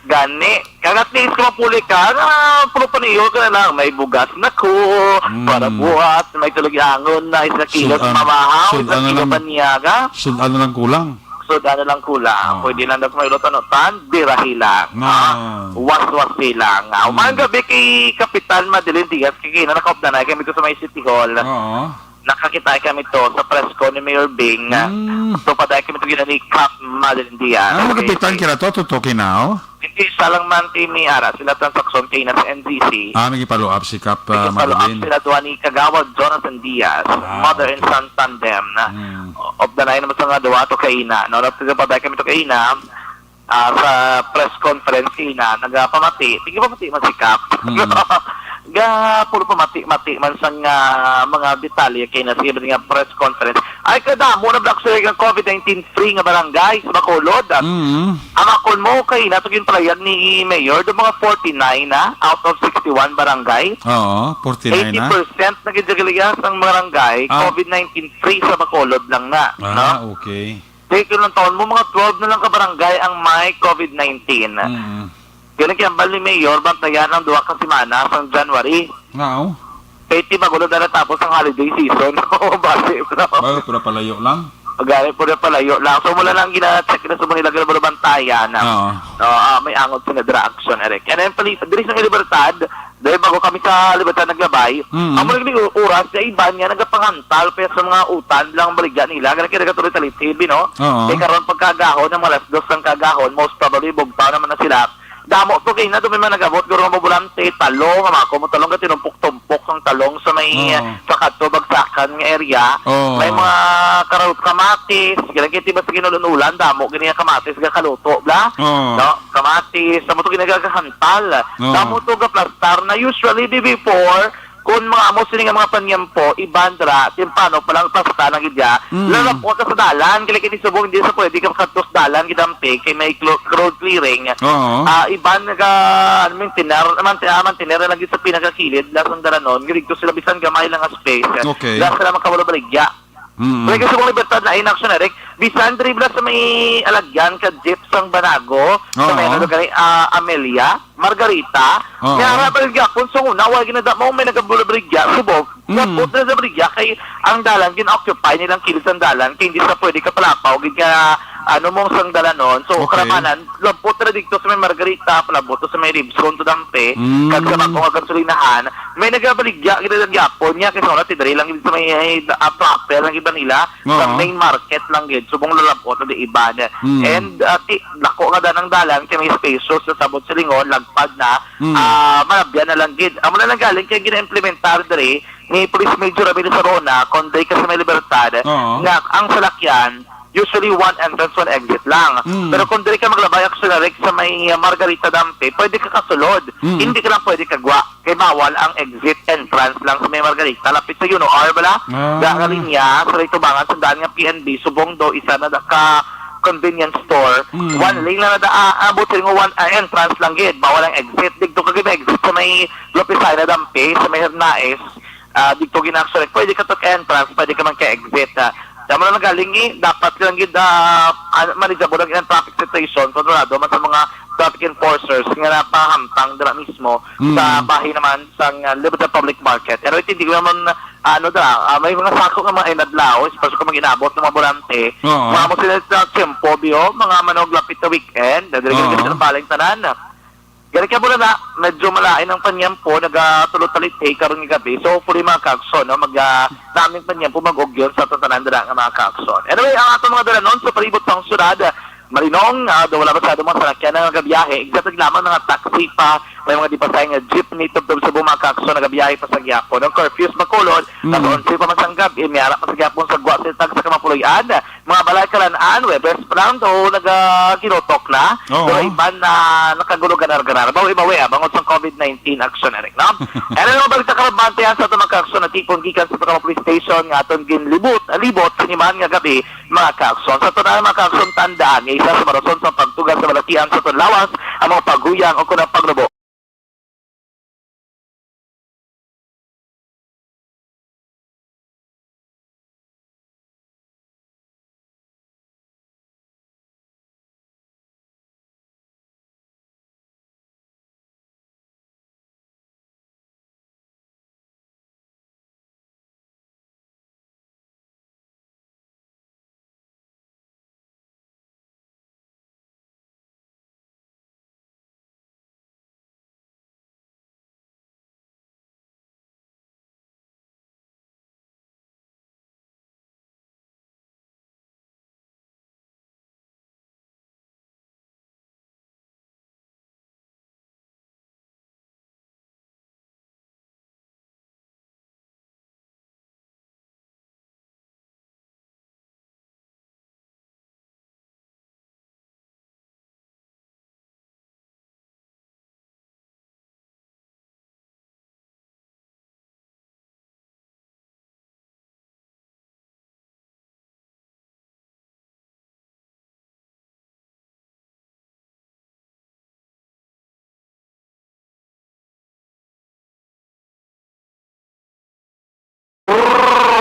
Gani. Kag at least, kung mapuli ka, na, pero paniyo ka na lang. May bugas na ko, mm, para buhat, may tulog angon na, isa kilo sa mamahaw, isa kilo lang, panyaga. Sud-an na lang kulang. So, ano lang kulang. Oo. Pwede lang daw sa may ulotan-utan, birahi lang. Ah. Ah, waswasi lang. Ah, mm, umagang gabi kay Kapitan Madeline Diaz, kay kina nakaupdanay kami to sa may City Hall. Oo. Nakakita kami to sa press con ni Mayor Bing. Mm. So, paday kami to gina ni Kap Madeline Diaz. Ah, okay. Kapitan kira to, tutuki na, oh? Hindi, siya lang man, ti, may ara sila transaksyon kay na sa N Z C. Ah, may follow up si Kap, ah, Madeline. May follow up sila duha ni Kagawad Jonathan Diaz, ah, mother and son tandem na. Mm. Updanay naman sa nga duha to kaina, no? Nagtagaw pa kami to kaina, ah, sa press conference kaina, nagapamati. Sige, pamati man si Kap. Mm. Ga, puro pamati-mati man sa nga mga detalye kaina, sige, nga press conference. Ay, kadamo na, Black Sir, ang covid nineteen free nga barangay sa Bacolod. Mm. Ang akon mo, kaina to ginpalayag ni Mayor, do mga forty-nine na out of sixty-one barangay. Oo, forty-nine na. Eighty percent na gid ang barangay, ah, covid nineteen free sa Bacolod lang na, ah, no? Okay. Di ko lang taon mo, mga twelve na lang ka barangay ang may covid nineteen. Mm. Kaya nagkiambal ni Mayor, bantayan ang duha ka semana sa January. Nga, oh. Kay ti bago lang natapos ang holiday season. Basi, bro. Bago, pura palayo lang. Gani, pura palayo lang. So, mula lang gina-check na sa Manila, gina-, bantayan na. Oo. No, ah, may angot sa nadra action, Eric. And then, pali-, diri sa Libertad, dahil bago kami sa Libertad naglabay, mm, amo lang ni oras sa iban nga nagapangantal pa sa mga utan lang baligya nila. Gani kaya nagatuloy sa Leyte, no? Oo. Kay karon pagkagahon ng mga alas dos ng kagahon, most probably, bugtaw naman na sila. Damo to kay na, may mga nag-abot, guro, nga bulante, talong, nga ako mo talong, nga tinumpok-tumpok ang talong sa may, oo, sa kadto bagsakan nga area. Oo. May mga karot kamatis, ganun kay tiba sa ginulon-ulan, damo gani nga kamatis nga kaluto, bla? Oo. No? Kamatis, damo to ginagagahantal. Oo. Damo to gaplastar na usually di before, kung mga amo sini nga mga panyempo, iban dira, temprano pa lang plastar na gid ya. Mm. Lalapot ka sa dalan, kaya kini subong, hindi sa pwede ka makadtos dalan, gid ang pig, kay may clo-, road clearing. Oo. Ah, iban naga, ano, maintainer, manti-, ah, mantener na lang gid sa pinakakilid, la sang dalanon, gid dito sila bisan gamay lang nga space. Okay. La sila makawala baligya. Mm. Kaya gusto kong libertad na inaction, Eric. Bisan diri bala sa may alagyan ka jeep sang Banago, sa, oo, may ano, lugar, ah, Amelia, Margarita, oo, nga nga baligya, kung sa una, wala ginadamo, may nagabulabrigya, subok. Mm. Napot na sa baligya, kay ang dalan, gin-occupy nilang kilid sang dalan, kay hindi sa pwede kapalapaw, gid nga, ano mo, sang dalanon. So, okay, karamanan, labot na dito sa may Margarita, palabot to sa may Ribson, to Dampe, mm, kag sa Bangko nga gasolinahan, may nagabaligya, gid na gyapon niya, kay sa una, tidiri lang gid sa may, ah, proper lang gid nila, sa, oo, main market lang gid, subong lalabot na di iban. Mm. And, ah, ti-, dako nga danang dalan, kay may spacious na sabot sa lingon, lagpad na, mm, ah, malabyan na lang gid. Amo na lang galing kay gina-implementar diri ni Police Major Ramil Sarona, kon diri ka sa may Libertad, oo, nga ang salakyan, usually one entrance, one exit lang. Mm. Pero kung diri ka maglabay, actually, sa may, ah, Margarita Dampe, pwede ka kasulod. Mm. Hindi ka lang pwede kagwa. Kay bawal ang exit entrance lang sa may Margarita. Lapit sa Uno R bala. Ah. Ga nga linya, sa may tubangan sa daan nga P N B, subong do, isa na da ka convenience store. Mm. One lane lang na da, ah, abot sa inyo, one, ah, entrance lang gid. Bawal ang exit. Digto ka gid exit sa may Lopez Island, Dampe, sa may Hernaez. Ah, dito gina-, actually, pwede ka to ka-entrance, pwede ka man ka-exit, ah. Tama na nagaling eh, dapat lang gid, ah, ah, manageable lang ang traffic situation, kontrolado man sa mga traffic enforcers nga napahamtang dira mismo, mm, sa bahin naman sa, ah, Libertad Public Market. Pero hindi ko naman, ah, ano dira, ah, may mga sako nga mga inadlaw, especially kung mag-inabot ng mga bulante, oo, mga mo sila sa tiyempo, biyo, mga manog lapit na weekend, nadiri, oo, ka sa baling tanan. Gani ka muna na, medyo malain ang panyampo, naga-tulo talitay karon nga gabi. So, hopefully, mga kaagsoon, no, mag, ah, naming panyampo mag-ugyon sa aton tanan dira nga mga kaagsoon. Anyway, ang aton mga dalanon sa palibot sang syudad, malinong, ah, daw wala masyado mga salakyan nga nagabiyahe. Exactly lamang nga taxi pa, may mga di pa sa nga jeepney tubtob sa mga kaagsoon nagabiyahe pa sa gihapon. Ang curfews, Bacolod, Mm. alas onse pa man sang gabi, may ara pa sa gihapon sa Guasiltag sa Kamapuloy-an. Mga balay kalan-an, Webes pa lang, daw nagaginutok na. Oo. Pero iban na nakagulo ganar-ganar. Bawi-bawi, ah, bangod sa covid nineteen action, Eric, no? Ano naman balita karabante yan sa aton mga kaagsoon natipon gikan sa Tacoma Police Station nga aton ginlibot, libot siniman nga gabi, mga kaagsoon. Sa aton na, mga kaagsoon, tandaan nga isa sa mga rason sa pagtuga sa balatian sa aton lawas ang mga paghuyang o kung ang pagnubo.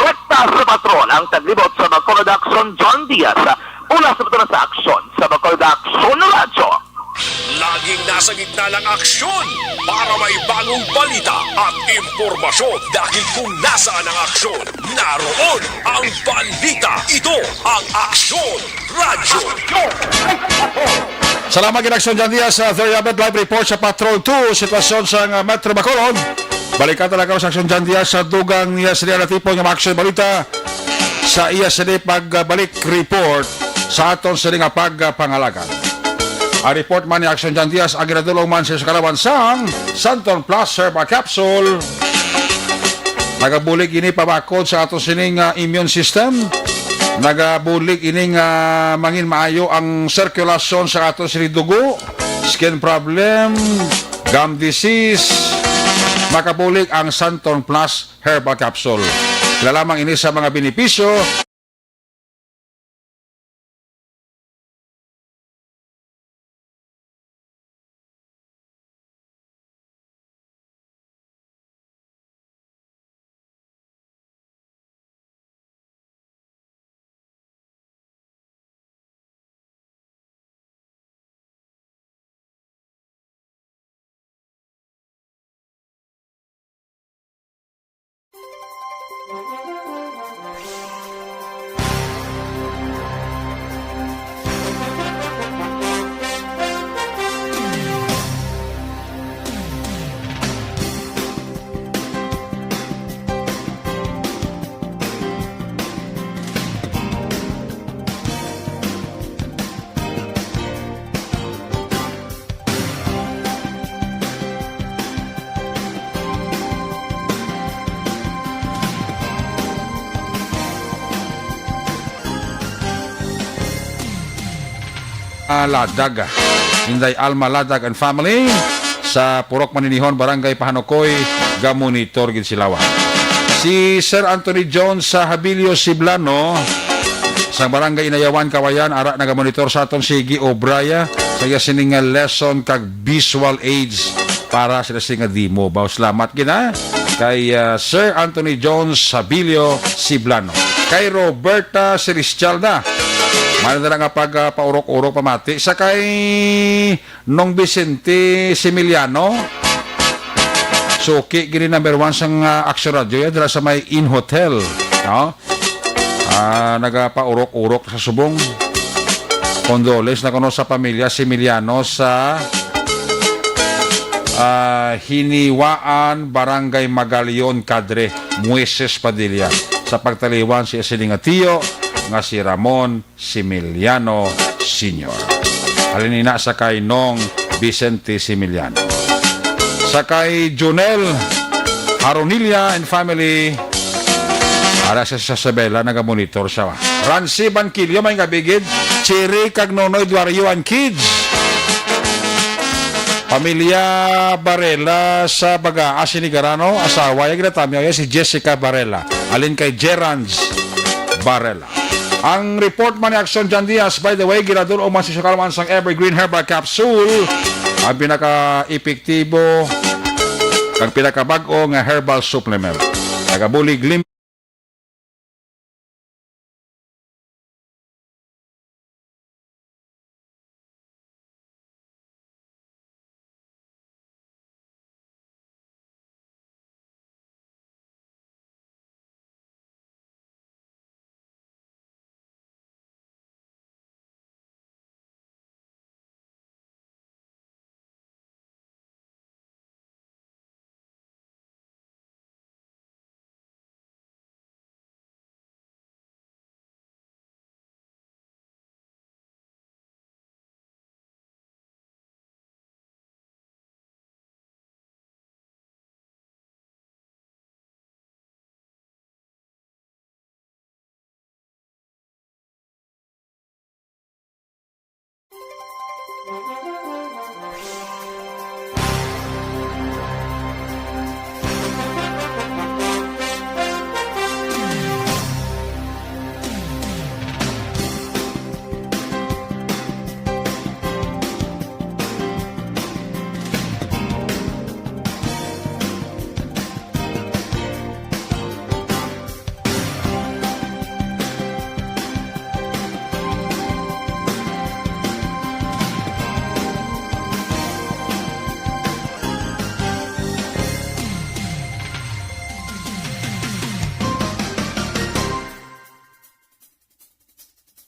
Rekta sa patrol ang taglibot sa Bacolod Action, John Diaz. Una sa patrol sa aksyon sa Bacolod Action Radyo. Laging nasa gitna ng aksyon para may bagong balita at impormasyon, dahil kung nasaan ang aksyon, naroon ang balita. Ito ang Aksyon Radyo. Salamat gid, Aksyon John Diaz, sa Theriabet live report sa Patrol two, sitwasyon sa, uh, Metro Bacolod. Balikan ta lang sa Aksyon John Diaz sa dugang niya sila natipon nga mga aksyon balita sa iya sini pagbalik report sa aton sini nga pagpangalagan. Ang report man ni Aksyon John Diaz ang ginadulong man sa kalawan sang Santon Plus Herbal Capsule. Nagabulig ini pabakod sa ato sining, ah, immune system. Nagabulig ini nga mangin maayo ang sirkulasyon sa ato sining dugo, skin problem, gum disease. Makabulig ang Santon Plus Herbal Capsule. Pila lamang ini sa mga benepisyo. Ah, Ladag. Inday Alma Ladag and family sa Purok Maninihon, Barangay Pahanukoy, gamonitor gid sila, wa. Si Sir Anthony Jones sa Habilio Siblano, sa Barangay Inayawan, Kawayan, ara nagamonitor sa aton, sige, obraya sa iya sining nga lesson kag visual aids para sa sini nga demo. Baw, salamat gid, ha, kay, ah, Sir Anthony Jones Sabilio Siblano. Kay Roberta Celestialda, man na nga pag, ah, paurok-urok pamati sa kay Nong Vicente Similiano. Suki gini number one sang, ah, Action Radio, ya, dira sa may Inn Hotel, no? Ah, nagapaurok-urok sa subong. Condolence na kuno sa pamilya Similiano sa ah, Hiniwaan, Barangay Magalion, Kadre Moises Padilla, sa pagtaliwan siya sini nga tiyo nga si Ramon Similiano Senior. Halin ina sa kay Nong Vicente Similiano. Sa kay Junel Haronilla and family, ara sa Isabela, nagamonitor siya. Rancy Banquillo, may nga bigid. Cherry kag Nonoy Duario and kids. Pamilya Barela sa Bagaa, Sinigarano, asawa, yung ginatamyaw, yan si Jessica Barela. Alin kay Gerans Barela. Ang report man ni Action John Diaz, by the way, ginadul-ong man si Sukal man sang Evergreen Herbal Capsule, ang pinaka-epektibo, ang pinakabag-o nga herbal supplement. Nagabulig lim-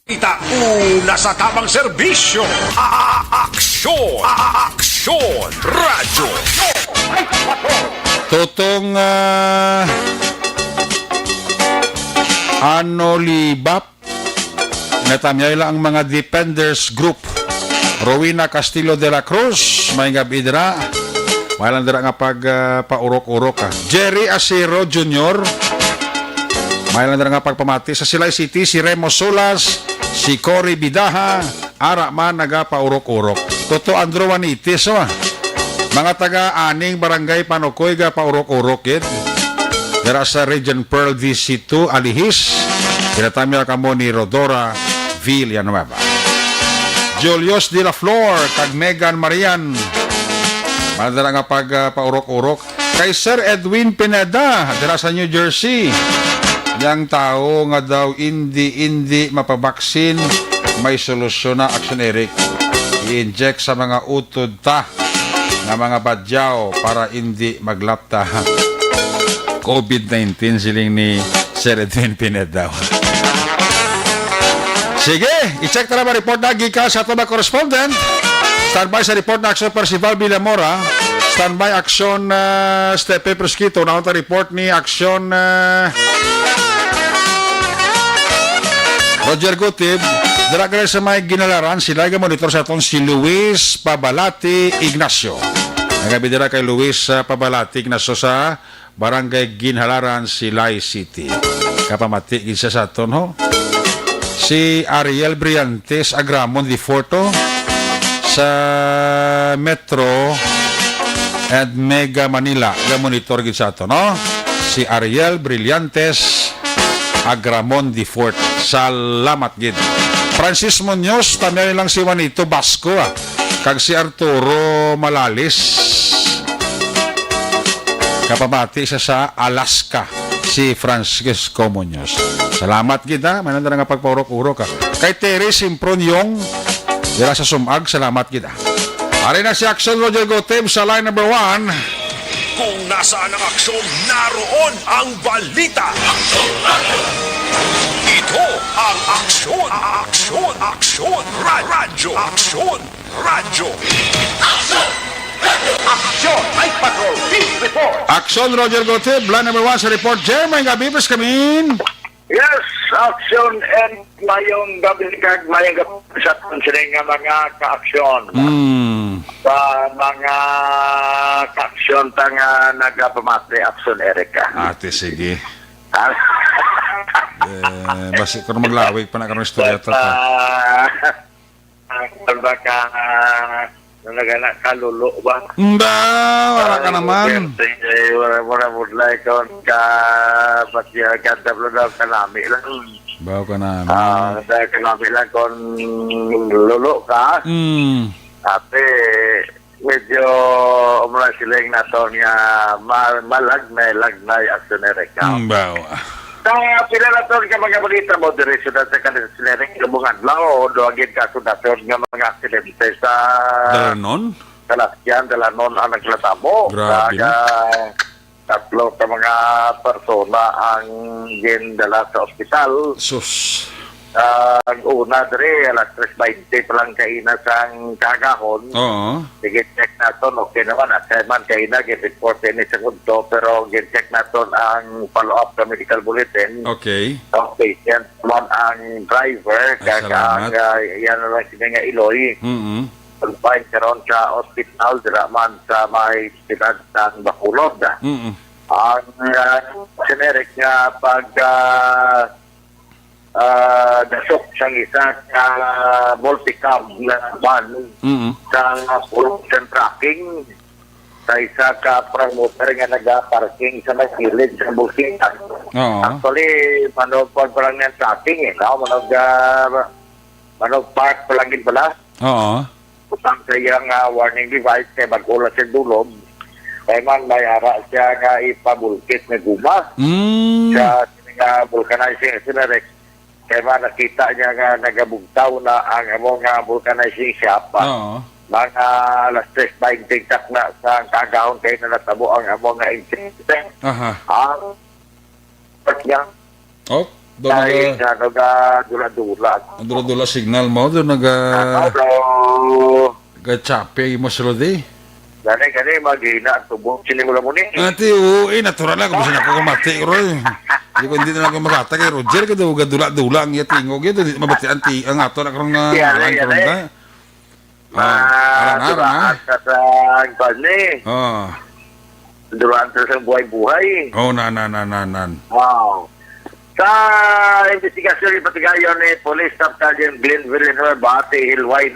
Ita una sa tamang serbisyo. A-, a-, aksyon. A-, a-, aksyon. Radyo. Totong, ah, ano, libap? Natamyay lang ang mga Defenders Group. Rowena Castillo de la Cruz, may nga bidra. May lang dira nga pag, ah, paurok-urok, ah. Jerry Asiro Junior, may lang dira nga pagpamati. Sa Silay City, si Remo Solas, si Cory Bidaha, ara man nagapaurok-urok. Toto Andrew Juanitis, oh, ah. Mga taga aning barangay Panukoy, gapaurok-urok gid. Dira sa Regent Pearl D C two, Alihis, ginatamyaw kamo ni Rodora Villanueva. Julius de la Flor kag Megan Marian. May lang dira nga pag, ah, paurok-urok. Kay Sir Edwin Pineda, dira sa New Jersey. Yang tawo nga daw indi, indi mapabaksin, may solusyon na, Action Eric. I-inject sa mga utod ta nga mga badyaw para indi maglapta. COVID nineteen, siling ni Sir Edwin Pineda. Sige, i-check ta na ba report na gikan sa ato ba correspondent? Standby sa report na Action Percival Villamora. Standby Action, ah, Stepe Presquito. Naon ta report ni Action, ah, Roger Gutib. Dira ka sa may Ginhalaran, sila nga monitor sa aton si Luis Pabalati Ignacio. Nagabidira kay Luis, ah, Pabalati Ignacio sa Barangay Ginhalaran, Silay City. Kapamati gid siya sa aton, ho. Si Ariel Brillantes Agramon the fourth, ho, sa Metro and Mega Manila, ga monitor gid sa aton, no? Si Ariel Brillantes Agramon the fourth. Salamat gid. Francis Muñoz, tamyaw lang si Juanito Basco, ah, kag si Arturo Malalis. Kapamati siya sa Alaska, si Francisco Muñoz. Salamat gid, ha. May nandara nga pagpaurok-urok, ha. Kay Terry Simproniong, dira sa Sumag, salamat gid, ha. Ari na si Action Roger Goteb sa line number one. Kung nasaan ang aksyon, naroon ang balita. Ito ang Aksyon, Aksyon, Aksyon, Ra-, Radyo, Aksyon, Radyo. Aksyon! Aksyon! Night Patrol! Beat Report! Aksyon, Roger Gotib, line number one sa report. Jer, may gabi, please come in. Yes, Aksyon and mayong gabi kag mayong gabi sa aton sini nga mga kaaksyon. Hmm. Sa mga kaaksyon ta nga nagapamati, Aksyon Erica. Ate, sige. Ah. Eh, basi ko na maglawig pa na karong istorya ta. Ah, ah, baka, ah, ano na gana, kalulo ba? Nda, wala ka Ah, naman. Sige, wala mo na budlay kon ka, pati ang kanta, bro, daw kanami lang. Baw ka naman. Ah, dahil kanami lang kon lulo ka. Mm. Ate, medyo umula siling naton nga ma-, malagnay-lagnay, Aksyon Erica. Mm, baw. Sa pila naton ka mga balita mo, diri sa Aksyon Erica, kabungan lang, o duha gid ka sunod-sunod nga mga aksidente sa Dalanon? Kalasyan, Dalanon ang naglatabo. Grabe, no? Kag, ah, tatlo ka mga persona ang gindala sa ospital. Sus. Ah, ang una diri, alas tres baynte pa lang kaina sang kaagahon. Oo. Sige, check naton, okay naman. At kay man kaina, gin-report ini sa udto, pero gin-check naton ang follow-up sa medical bulletin. Okay. Outpatient man ang driver, Ay, kag salamat. Ang, ah, yan na lang sila nga iloy. Mm-mm. Confined karon sa ospital, dira man sa may siyudad sang Bacolod. Mm-mm. Ang, ah, generic nga pag, ah, ah, dasok sang isa ka multicab na van Mm-mm. sa Pulong Trucking sa isa ka prime mover nga nagaparking sa may gilid sa bulkitan. Oo. Actually, manog pa lang niyang trucking eh, no? Manog, ah, manog park pa lang din pala. Oo. Butang sa iyang, ah, warning device kay bag-o lang siya dulog. Kay man may ara siya nga ipabulkit nga guma Mm. sa sini nga vulcanizing generic. Kay man nakita niya nga nagabugtaw na ang amo nga vulcanizing shop. Oo. Mga alas tres baynte takna sa kaagahon kay na natabo ang amo nga insidente. Aha. Ang niya Oh, do kay naga, nga nagadula-dula. Dula-dula signal mo, do naga Ano? Gachape mo, Rudy. Gani, gani, maghina ang tubo. Sini mo lang mo ni. Ate, oo, eh, natural lang. Kung saan ako kumati, Roy. Di ko, hindi na lang ako makata kay Roger, kay daw gadula-dula ang iya tingog. Ito, di mabati ang ti-, ang ato na karon nga, Yan, ang yan, karon eh. na. Oh, Ma-, arang-arang, duraan ah. Ka sa agban, eh. Oh. Duraan ka sa buhay-buhay. Oh, na, na, na, na, na. Wow. Sa investigasyon, ipatigayon ni Police Staff Sergeant Glenn Villanueva, tihilway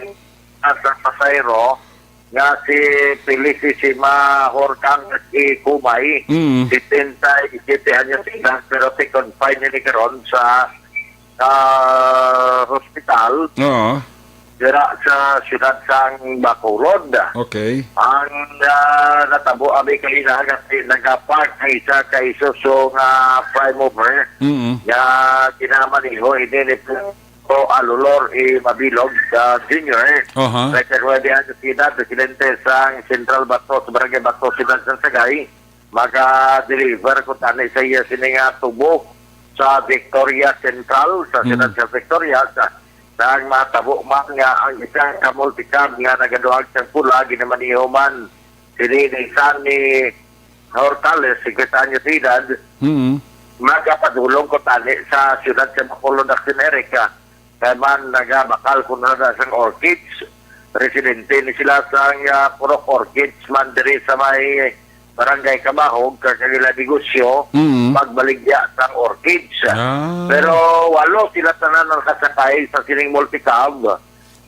sa pasahero nga si Felicissima Horcang Ikumay, Mm. setenta y siete anyos de edad, pero ti-, confined ini karon sa, ah, hospital Oo. dira sa siyudad sang Bacolod. Okay. Ang, ah, natabo abi kanina nga si, nagapark ang isa ka Isuzu nga prime mover Mm. nga ginamaniho ini ni Alolor E. Mabilog, ah, Junior, Aha. treinta y nueve anyos de edad, residente sang Central Bato, sa Barangay Bato, Siyudad sang Sagay, maga-deliver ko tani sa iya sini nga tubo sa Victoria Central, sa Mm. Siyudad sa Victoria, sa, sa ang matabo man nga ang isa ka multicab nga nagaduhag sang pula, ginamaniho man sini ni Sunny Hortales, singkwenta anyos de edad, Mm. magapadulong ko tani sa siyudad sa Bacolod, Action Erica. Kay man nagabakal ko na na sang orchids. Residente ni sila sang, ah, Purok Orchids man diri sa may Barangay Kamahog, kag ang ila negosyo, Mm. pagbaligya sang orchids. Ah. Pero walo sila tanan ang kasakay sa sining multicab.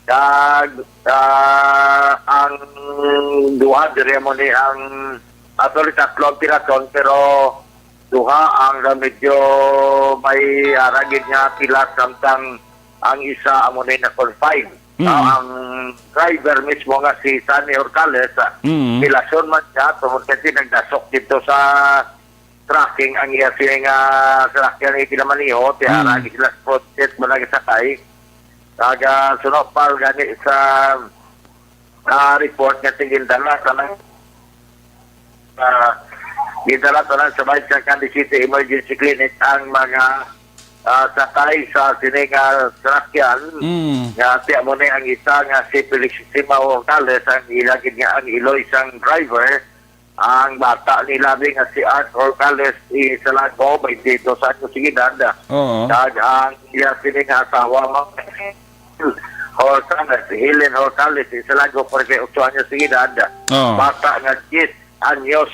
Kag, ah, ang duha diri mo ni ang, actually, tatlo ang pirason, pero duha ang medyo may aragid nga pila, samtang ang isa amo ni na-confine. Mm. Ah, ang driver mismo nga si Sunny Horcales, ah, Mm. pilason man siya, tungod kasi nagdasok dito sa trucking ang iya siya nga salakyan nga ginamaniho, ti Mm. aragi sila sa front seat, mo nagsakay. Kag, ah, suno pa gani sa, ah, report nga tingindala sa nang, ah, gindala sa nang sa Bayan sa Candy City Emergency Clinic ang mga ah, sakay sa sini nga sasakyan, Mm. nga ti amo ni ang isa nga si Felicissima Hortales ang ila gid nga ang iloy sang driver. Ang bata ni labi nga si Art Hortales Isalago, twenty-two anyos ang edad. Oo. Kag ang iya sini nga asawa, Ma'am Hortales, Helen Hortales Isalago, forty-eight anyos ang edad. Oo. Bata nga diyes anyos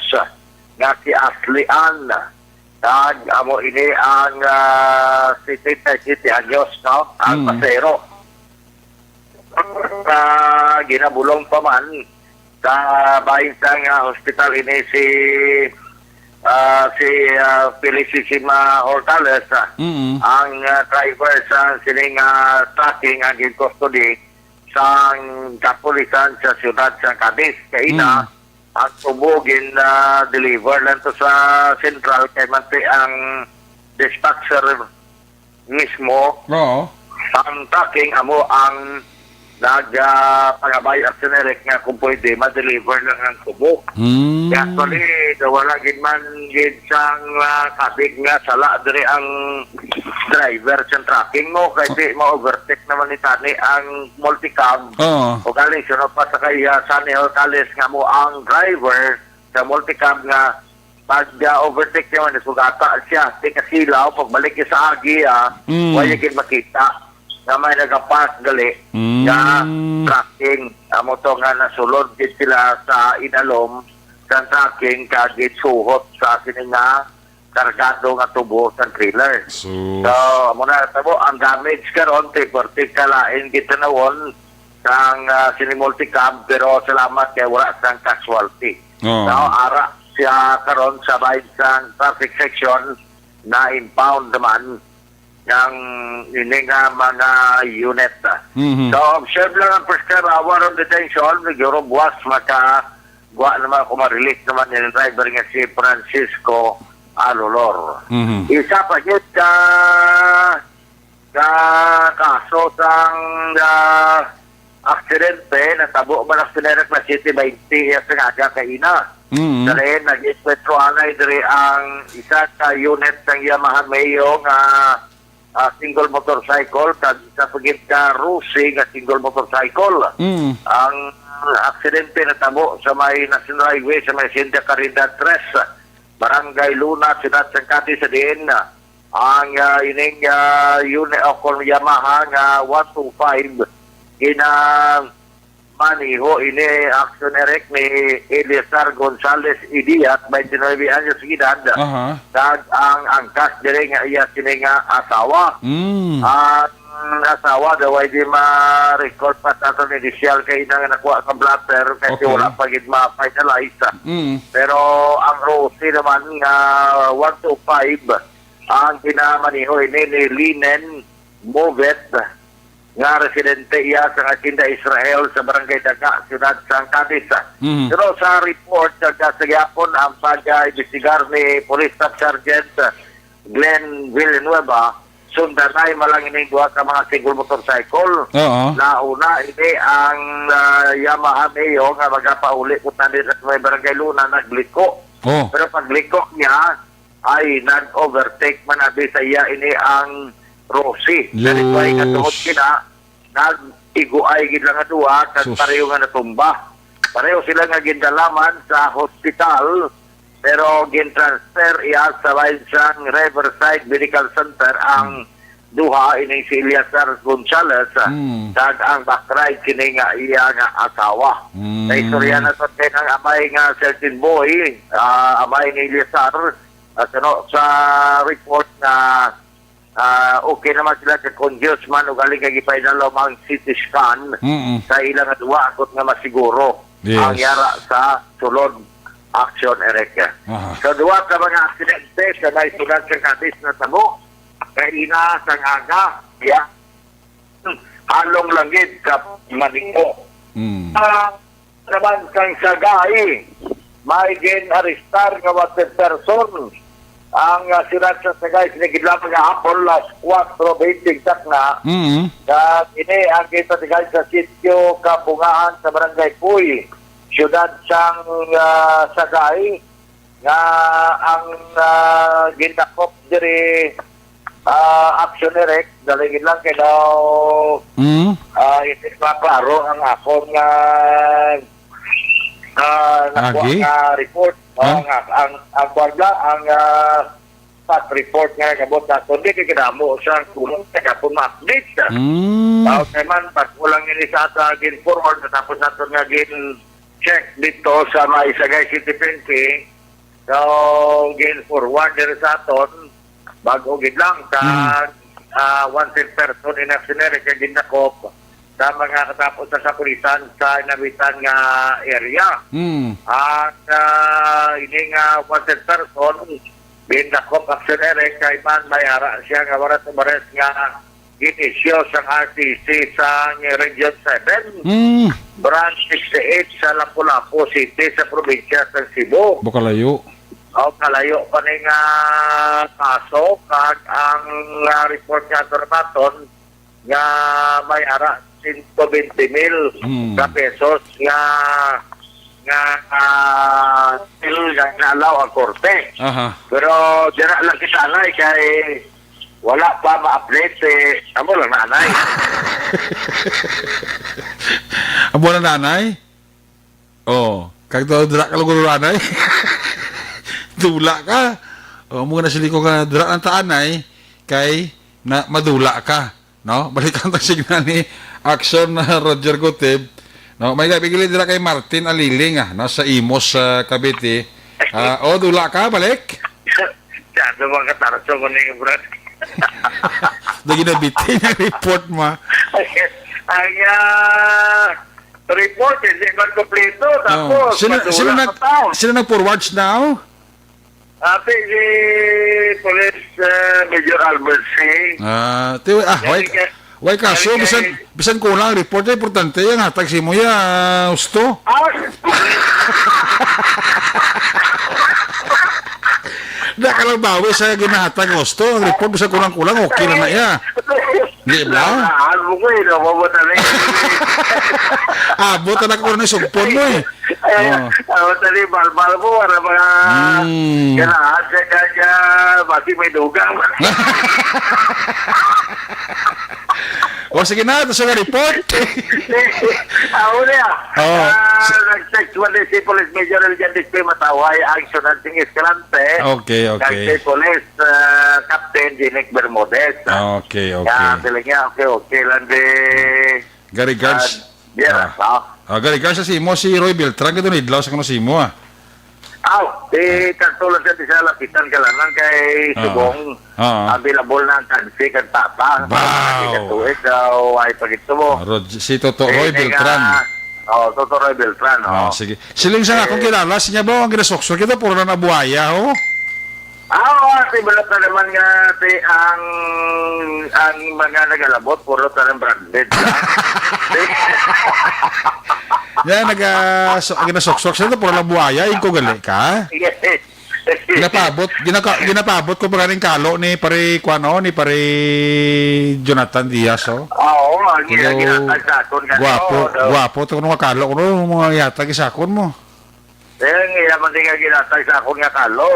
nga si Ashley Ann. Kag amo ini ang, ah, setenta y siete anyos, no? Ang Mm. pasahero. Sa ginabulong pa man sa bahin sang, ah, hospital ini si, ah, si, ah, Felicissima Hortales, ah, Mm. ang, ah, driver sa sining, ah, trucking ang gin-custody sang kapulisan sa siyudad sa Cadiz. Kaina, Mm. ang tubo gin, ah, deliver lang to sa sentral kay manti ang dispatcher mismo. Oo. Ang trucking amo ang nag, ah, pangabay, Action Eric, nga kung pwede, ma-deliver lang ang tubo. Mm. Kaya actually, daw wala gid man gid sang, ah, kabig nga sala diri ang driver sa trucking mo, kay di ma-overtake naman ni tani ang multicab. Oo. O galing, sino pa sa kaya Sunny Hortales nga mo ang driver sa multicab nga pag, ah, overtake naman, sugata siya, di kasilaw, pagbalik niya sa agi, ah, Mm. wala gid makita nga may nagapas gali Mm. nga trucking. Amo to nga nasulod gid sila sa inalom sa trucking kag gisuhot sa sini nga kargado nga tubo sa trailer. So, So, amo na tabo, ang damage karon, ti-, perti ka lain gid tanawon sang, ah, sini multicab, pero salamat kay wala sang casualty. Oo. Now, ara siya karon sa bahin sang traffic section na impound naman ng ini nga mga unit. Mhm. So, observe lang ang first car, hour of detention, siguro buwas maka gwa naman kung ma-release naman yung driver nga si Francisco Alolor. Mhm. Isa pa gid ka, ka kaso sang, ah, aksidente, natabo man ang Sinera Class City twenty sa nga aga kaina. Mhm. Sa diin, nag-enkwentro anay diri ang isa ka unit sang Yamaha Meo nga ah, single motorcycle, kag isa pa gid ka Rusi nga single motorcycle. Mm. Ang aksidente natabo sa may National Highway, sa may Santa Caridad Tres, Barangay Luna, Siyudad sang Cadiz, sa diin ang, ah, ining, ah, uni-, o kon Yamaha nga one two five gina maniho ini, Action Eric, ni Eliazar Gonzalez Idiat, twenty-nine anyos ang edad, Aha. kag ang angkas diri nga iya sini nga asawa. Mm. Ang asawa daw ay di ma-recall pa sa aton initial kay ina nga nakuha sa blotter kasi Okay. wala pa gid ma-finalize. Mm. Pero ang Rosie naman nga one two five ang ginamaniho ini ni Linen Movet nga residente iya sa Hacienda Israel sa Barangay Daga, Siyudad sang Cadiz. Mhm. Pero sa report, sa, sa gihapon ang pag-imbestigar ni Police Staff Sergeant Glenn Villanueva, sundanay man lang ining duha ka mga single motorcycle. Oo. Nauna ini ang, ah, Yamaha Meo nga magapauli po tani sa may Barangay Luna, nagliko. Oh. Pero pagliko niya, ay nag-overtake man abi sa iya ini ang Rosie. Dali ko ay Yus. katuhod sila, nag-iguay gid lang nga duha, kag Sus. pareho nga natumba. Pareho sila nga gindalaman sa hospital, pero gin-transfer iya sa bahin sang Riverside Medical Center ang Hmm. duha, ining si Eliazar Gonzalez, ah, Hmm. kag ang backride kini nga iya nga asawa. Hmm. Naistorya na to kay ang amay nga certain boy, ah, amay ni Eliazar, ah, sa, no, sa report nga, ah, okay naman sila sa conduce man, ugaling kay gipainalom ang C T scan Mm-mm. sa ilang duwa, akot nga masiguro Yes. ang yara sa sulod action, Eric. Aha. Sa duwa ka mga aksidente sa may siyudad sa Cadiz natabo, kaina sang aga, ya, halong langit sa Manico. Mm. Ah, naman kang Sagay, may gin-arestar nga wanted person ang, ah, siyudad sa Sagay, sinigid lamang nga hapon, alas kuwatro bente takna. Mm. Kag ini ang gipatigay sa sitio Kabungahan sa Barangay Puy, siyudad sang, ah, Sagay, nga ang, ah, gindakop diri Ah, Action Direct, dali gid lang kay daw, Mm. ah, hindi pa klaro ang akon nga, ah, nakuha Agi? nga report. Oh, Ha? nga ang, ang kwan lang, ang, ah, past report nga nagabot sa aton, di kay kadamo sa kuno sa kapon ma-update siya. Mm. Tao kay man, pag walang ini sa ata gin-forward, tapos nato nga gin-check dito sa may Sagay City P N P, so, gin-forward diri sa aton, bago gid lang, Mm. kag, ah, wanted person in Action Direct kay gindakop sa mga katapos sa kapulisan sa nabitan nga area. Mm. At, ah, ini nga wanted person, gindakop Action Direct kay man may ara siya nga warrant of arrest nga gin-issue sang R T C sa Region seven, Mm. Branch sixty-eight sa Lapu-Lapu City sa probinsya sa Cebu. Bukalayo. O, kalayo pa ni nga kaso, kag ang, ah, report nga ato nabaton nga may ara sento bente mil Mm. ka pesos nga, nga, ah, bill nga na-allow ang korte. Aha. Pero dira lang kita, anay, kay wala pa ma-update, eh, amo lang na, anay. Amo lang na, anay? Oh, kag daw dula ka lugar, anay. Dula ka. Oh, mo na sila ko nga dula ang taanay kay na madula ka, no? Balikan ta signal ni Action, uh, Roger Gutib. No, may gabi gili dira kay Martin Aliling, ah, no, sa Imus, sa Cavite. Ah, oh, dula ka, balik? Siyado mga katarso mo ning, Brad. Lagi na bitin ang report mo, ah. Ang, ah, report, hindi man kompleto. Oh, Tapos, sino, madula sino nag-, pa tao. sino nag-forward now? Ate, si Police, ah, Major Albert Singh. Ah, ti-, ah, Yan why, yung kaya, why kaso, yan yung bisan, kaya, bisan kulang ang report, eh, importante yung hatag si mo ya, husto. Ah! Di ka lang bawi sa ginahatag, husto. Ang report, bisan kulang-kulang, okay lang na iya. Di ba? Lalaan mo ko eh, no? Mabuta na eh. Abot na ko na sugpon mo eh. Ay, Oh. Ang tali, balbal mo, para mga Mm. ganahan sa kanya, basi may dugang. O, sige na, ito sa report. Ako niya. Oh. Ah, Si- nag-text man din si Police Major Eljan Dispe Mataway, ang sunod sing Escalante. Okay, okay. Kag si Police, ah, Captain Jinic Bermudez. Okay, okay. Ya, sila niya, okay, okay lang di. Gary Guards. Ah, yeah, Ah. ah. Ah, Gary Guards, si mo, si Roy Beltran, kito nidlaw sa kuno si mo, ah. Aw, eh, sakto lang sa di sa lapitan ka lang, lang kay Ah. Subong. Ah. Available na ang taxi kag papa. Wow. Taxi ka tuig daw, ay pagito mo. Ah, Rod-, si Toto Eh, Roy kay Beltran. nga, oh, Toto Roy Beltran, Ah, oh. sige. Siling sa Eh. akong kilala, siya ba ang ginasuksok? Kita puro na nabuhaya, oh. Ah, oo, si Balot na naman nga, si, ang, ang mga nagalabot, puro talang branded. Yan, nag, ah, so, ginasuksok siya, puro lang buhaya, yung kugali ka. Yes. Ginapabot, ginaka-, ginapabot ko pa ganing kalo ni pare, kuano, ni pare Jonathan Diaz, oh. Oo, ang Hello. ginatag sa aton nga, Guwapo, oo, daw. guwapo to, kung makalo ko, no, mga yatag sa akon mo. Kaya nga, iya man din nga ginatag sa akon nga kalo.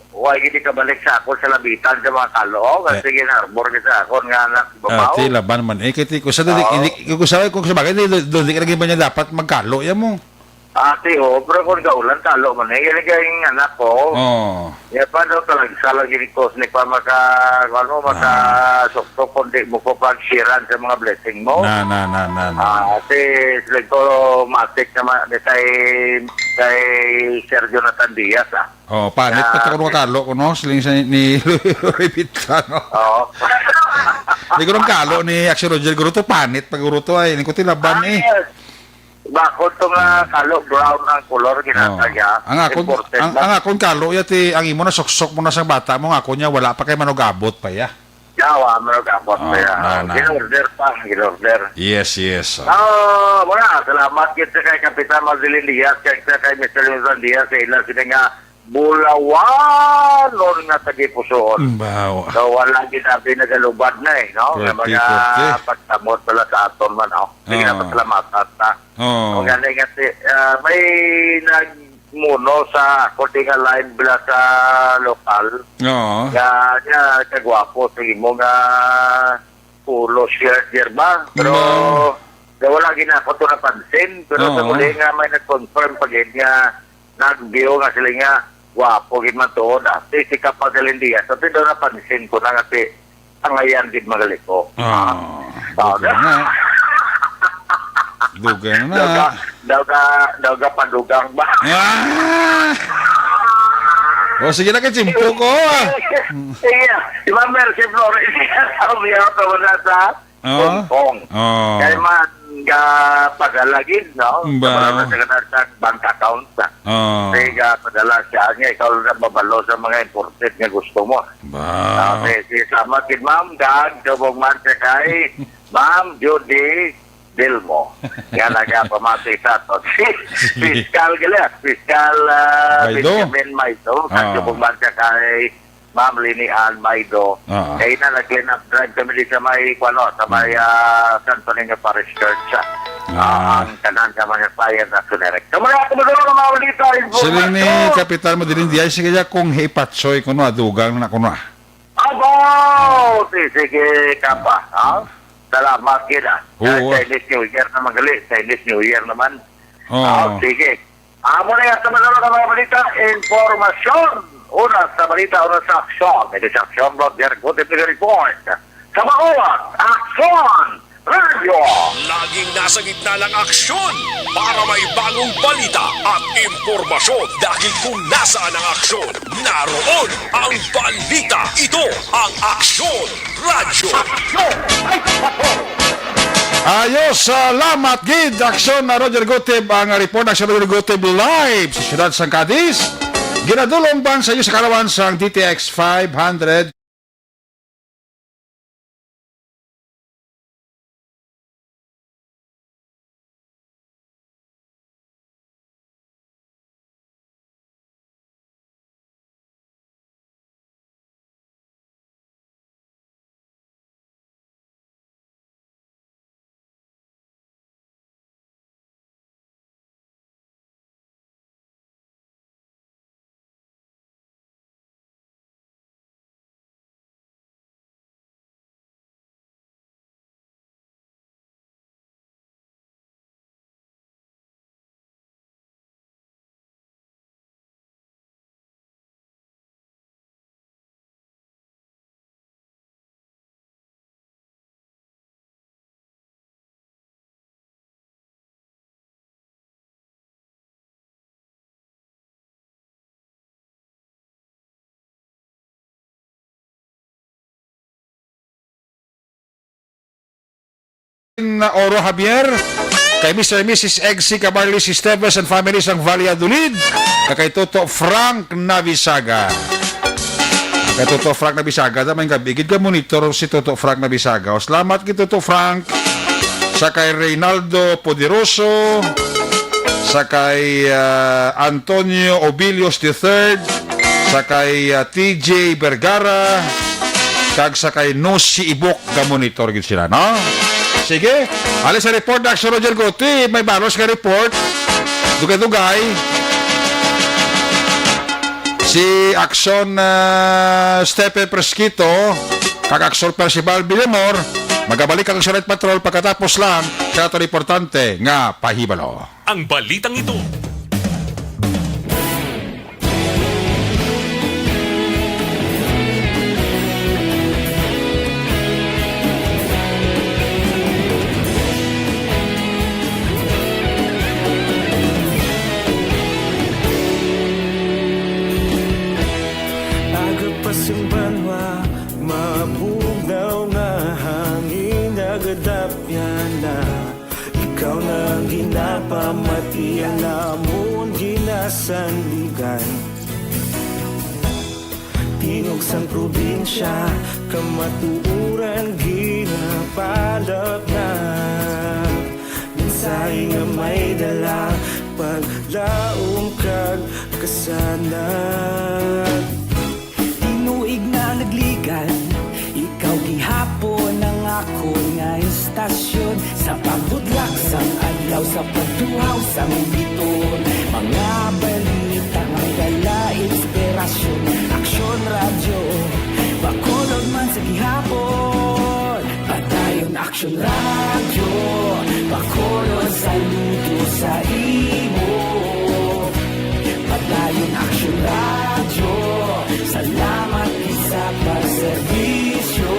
Wa gid kabalik sa akon sa labitan sa mga kalo. Oh, kasi Eh. ginarbor gid sa akon nga anak Ah, babaw. ti laban man. Eh, kiti ko sa dili, Oo. hindi ko sa, kung sa bagay, di, di, di ka lagi ba niya dapat magkalo, yan mo? Ate, oh, pero kung gaulan, kalo man. Eh, yan ang anak ko. Oh. Ya pa daw, talagsa lagi ni Cosmic pa maka, ano, maka Ah. suktok kung di mo ko pagsiran sa mga blessing mo. Na, na, na, na, na. Ah, si Sligko Matik naman, ni kay, kay Sir Jonathan Diaz, ah. Oh, panit pa Ah, to kuno okay. kalo ko, no? Siling sa ni Roy Beltran, no? Oo. Di ko nang kalo ni Action Roger Guruto, panit pa Guruto ay, ni ko tilaban Ah, eh. yes. Bakod to nga kalo, brown ang color, Oh. ginatag, ya. Ang akon, Imported ang, lang. ang akon kalo, ya, ti, ang imo na suksok mo na sa bata mo, ang akon niya, wala pa kay manugabot pa, ya. Yawa, manugabot Oh, pa, ya. na, na. Gin-order pa, gin-order. Yes, yes. Oh. Ah, wala. Salamat gid sa kay Kapitan Marcelin Diaz, kay sa kay Mister Wilson Diaz, sa ila sila nga bulawanon nga tagipusoon. Mm, bawa. So, wala gid abi nagalubad na eh, no? Nga Korte, mga korte. pagtamot pala sa aton man, oh. Sige na, Ah. pasalamatan ta. Oh. O gani nga si, ah, may nag-, muno sa, according nga live bala sa lokal, Oo. nga, nga kagwapo sa imo nga polo shirt, di ba? Pero, nga wala gid ako to napansin. Pero sa Oo. muli nga may nag-confirm pa gid nga nag-view nga sila nga, gwapo gid man tuod, ah. Si, si Kapa Galindia, sa daw napansin ko na nga si Angayan gid magaliko. Ah, Ah, dugay na. Dugay na. Daw ka, daw ka, daw ka padugang ba? Ah! O, sige na, kay tsimpo ko, ah. Sige, si Ma'am Mercy Flores, sabi ako sa wala sa Oo. Hong Kong. Oo. Kay man, ga padala gid, no? Ba. Sa mga nasa sa bank account, ah. Oo. Kay ga padala siya, nga ikaw na babalo sa mga important nga gusto mo. Ba. Okay, sige, salamat gid, ma'am. Kag subong man siya kay Ma'am Judy Delmo. Nga nagapamati sa ato. Si Sige. Fiscal gali, Fiscal, ah, Maido. Benjamin Maido. Kag Ah. subong man siya kay Ma'am Lini Ann Maido. Ah. Kay na nag-clean up drive kami di sa may, kuwan, no, sa may, Mm. ah, Santo Niño Parish Church, ah. Ah. Ah, ang tanan sa mga fire na sunerek. Sa mga ako maduro ng mga balita, Siling ni informasyon. Kapitan Madiling Diay, sige niya kung hipatsoy ko, no, adugang na ko, no, ah. Abo! Si-, sige, Kapa, ha? Salamat gid, ah. Oo, ah. Chinese New Year naman gali. Chinese New Year naman. Oo. Ah, sige. Amo na yan sa mga, mga balita. Informasyon. Una sa balita, una sa aksyon. Ito sa aksyon, Roger Gutierrez report. Sa Bacoor, aksyon! Radyo. Laging nasa gitna ng aksyon para may bagong balita at impormasyon. Dahil kung nasaan ang aksyon, naroon ang balita. Ito ang Aksyon Radyo. Aksyon! Ay, pato! Ayos, salamat gid. Aksyon na Roger Gutib ang report. Aksyon Roger Gutib live sa siyudad sang Cadiz. Ginadulong ban sa iyo sa kalawan sang D T X five hundred. Oro Javier, kay Mister and Missus Eggsy Cabarlis Esteves and family sang Valladolid, kag kay Toto Frank Navisaga. Kay Toto Frank Navisaga, damay nga bigid ka monitor si Toto Frank Navisaga. O, salamat kay Toto Frank, sa kay Reynaldo Poderoso, sa kay, ah, Antonio Obilios the third, sa kay, ah, T J Vergara, kag sa kay Nosi Ibok, ga-monitor gid sila, no? Sige, ali sa report na Aksyon Roger Guti, may balos nga report. Dugay-dugay. Si Aksyon, ah, Stephen Fresquito, kag Aksyon Percival Villamor, magabalik ang Aksyon Night Patrol pagkatapos lang sa aton importante nga pahibalo. Ang balitang ito. Aga pa sing banwa, mabugnaw nga hangin nagadapyan na. Ikaw na ang ginapamati, ang amon ginasandigan. Tingog sang probinsya, kamatuoran ginapalapnag. Mensahe nga may dala, paglaom kag kasanag. Tinuig na nagligan, ikaw gihapon ang akon nga istasyon. Sa pagbudlak sang adlaw, Law sa pagtuhaw sang biton, mga balita nga may dala inspirasyon. Aksyon Radyo, Bacolod man sa gihapon. Padayon Aksyon Radyo, Bacolod saludo sa imo. Padayon Aksyon Radyo, salamat gid sa pagserbisyo.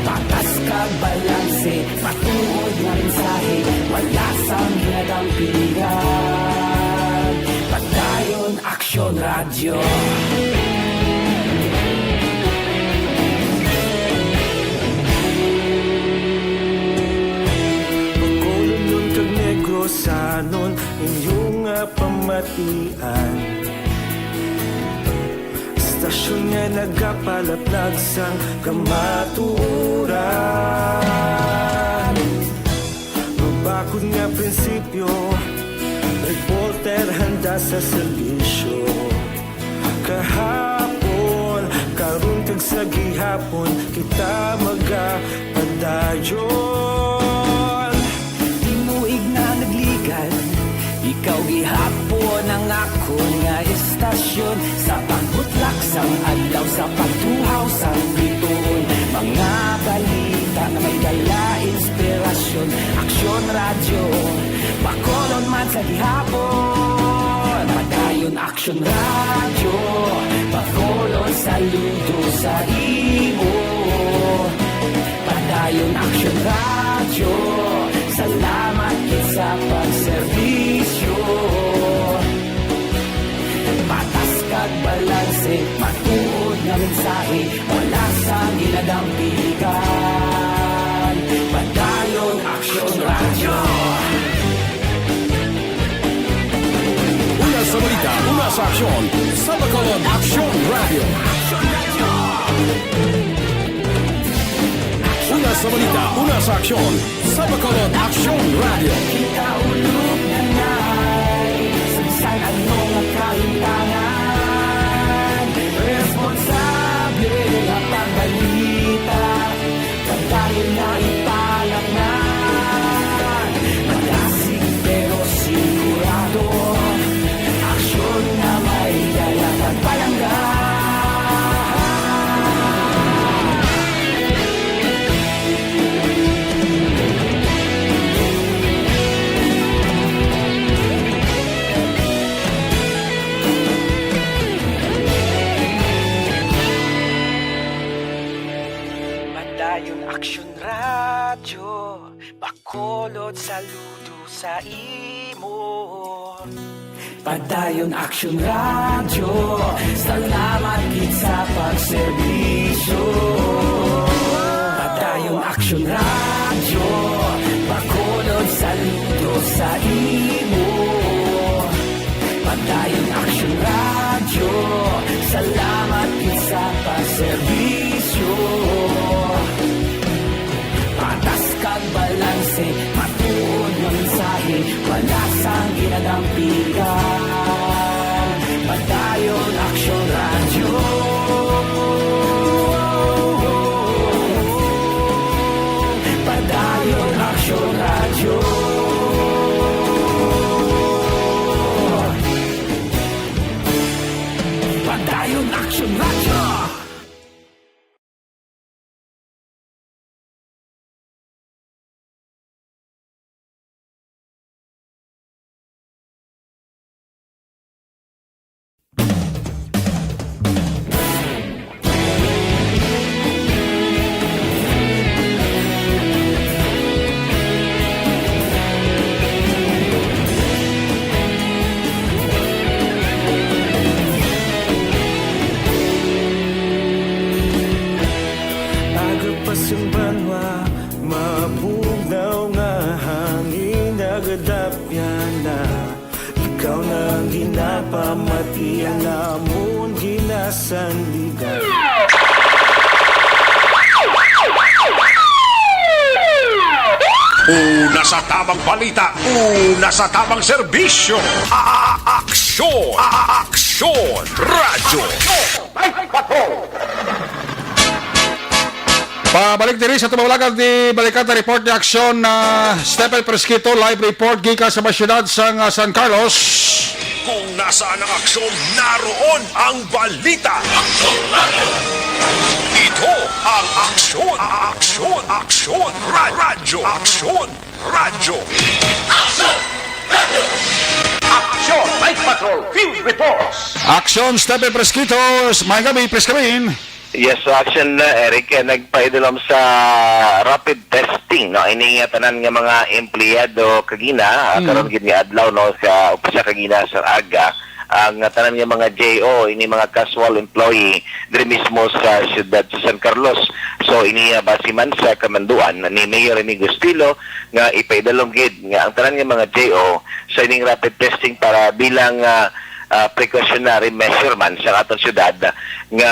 Patas kag balanse, matuod nga mensahe, wala sang ginadampigan. Padayon Aksyon Radyo. Bacolodnon kag Negrosanon, inyo nga pamatian. Istasyon nga nagapalaplag sang kamatuoran. Mabakod nga prinsipyo, reporter handa sa serbisyo. Kahapon, karon kag sa gihapon, kita magapadayon. Tinuig na nagligan, ikaw gihapon ang akon nga istasyon. Sa pagbutlak sang adlaw, sa pagtuhaw sang bituon, mga balita nga may dala inspirasyon. Aksyon Radyo, Bacolod man sa gihapon. Padayon Aksyon Radyo, Bacolod saludo sa imo. Padayon Aksyon Radyo, salamat gid sa pagserbisyo. Patas kag balanse, matuod nga mensahe, wala sang ginadampigan. Padayon Aksyon Radyo. Una sa balita, una sa aksyon, sa Bacolod Aksyon Radyo. Una sa balita, una sa aksyon, sa Bacolod Aksyon Radyo. Kita ulog na nay, sa bisan ano nga kahimtangan, responsable nga pagbalita. Padayon na ipalaknag, madasig pero sigurado, aksyon nga may dala kag palangga. Padayon Aksyon Radyo, Bacolod saludo sa imo. Padayon Aksyon Radyo, salamat gid sa pagserbisyo. Padayon Aksyon Radyo, Bacolod saludo sa imo. Padayon Aksyon Radyo, salamat gid sa pagserbisyo. Patas kag balanse, matuod nga mensahe, wala sang ginadampigan. Padayon Aksyon Radyo. Padayon Aksyon Radyo. Padayon Aksyon Radyo. Aga pa sing banwa, mabugnaw nga hangin nagadapyan na. Ikaw na ang ginapamatian, amon ginasandigan. Una sa tamang balita, una sa tamang serbisyo. A-, a-, aksyon, a-, a-, aksyon, radyo. Ay, patrol! Pabalik diri sa tumawlagan di Balikatan Report ni Aksyon na Stephen Fresquito, live report gikan sa may siyudad sang, ah, San Carlos. Kung nasaan ang aksyon, naroon ang balita. Ito ang Aksyon, Aksyon, Aksyon, Ra- Radyo, Aksyon, Radyo. Aksyon, Night Patrol, Field Reports. Aksyon, Stephen Fresquito, may gabi, please come in. Yes, so action na, Eric. Eh, nagpaidulom sa rapid testing, no? Ini nga tanan nga mga empleyado kagina, ah, Mm. karon gid nga adlaw, no, sa umpisa kagina sa aga, ang tanan nga mga J O, ini mga casual employee diri mismo sa siyudad sa San Carlos. So, ini, ah, base man sa kamanduan ni Mayor Remy Gustilo nga ipaidulom gid nga ang tanan nga mga J O sa ining rapid testing para bilang, ah, ah, precautionary measure man sa aton siyudad nga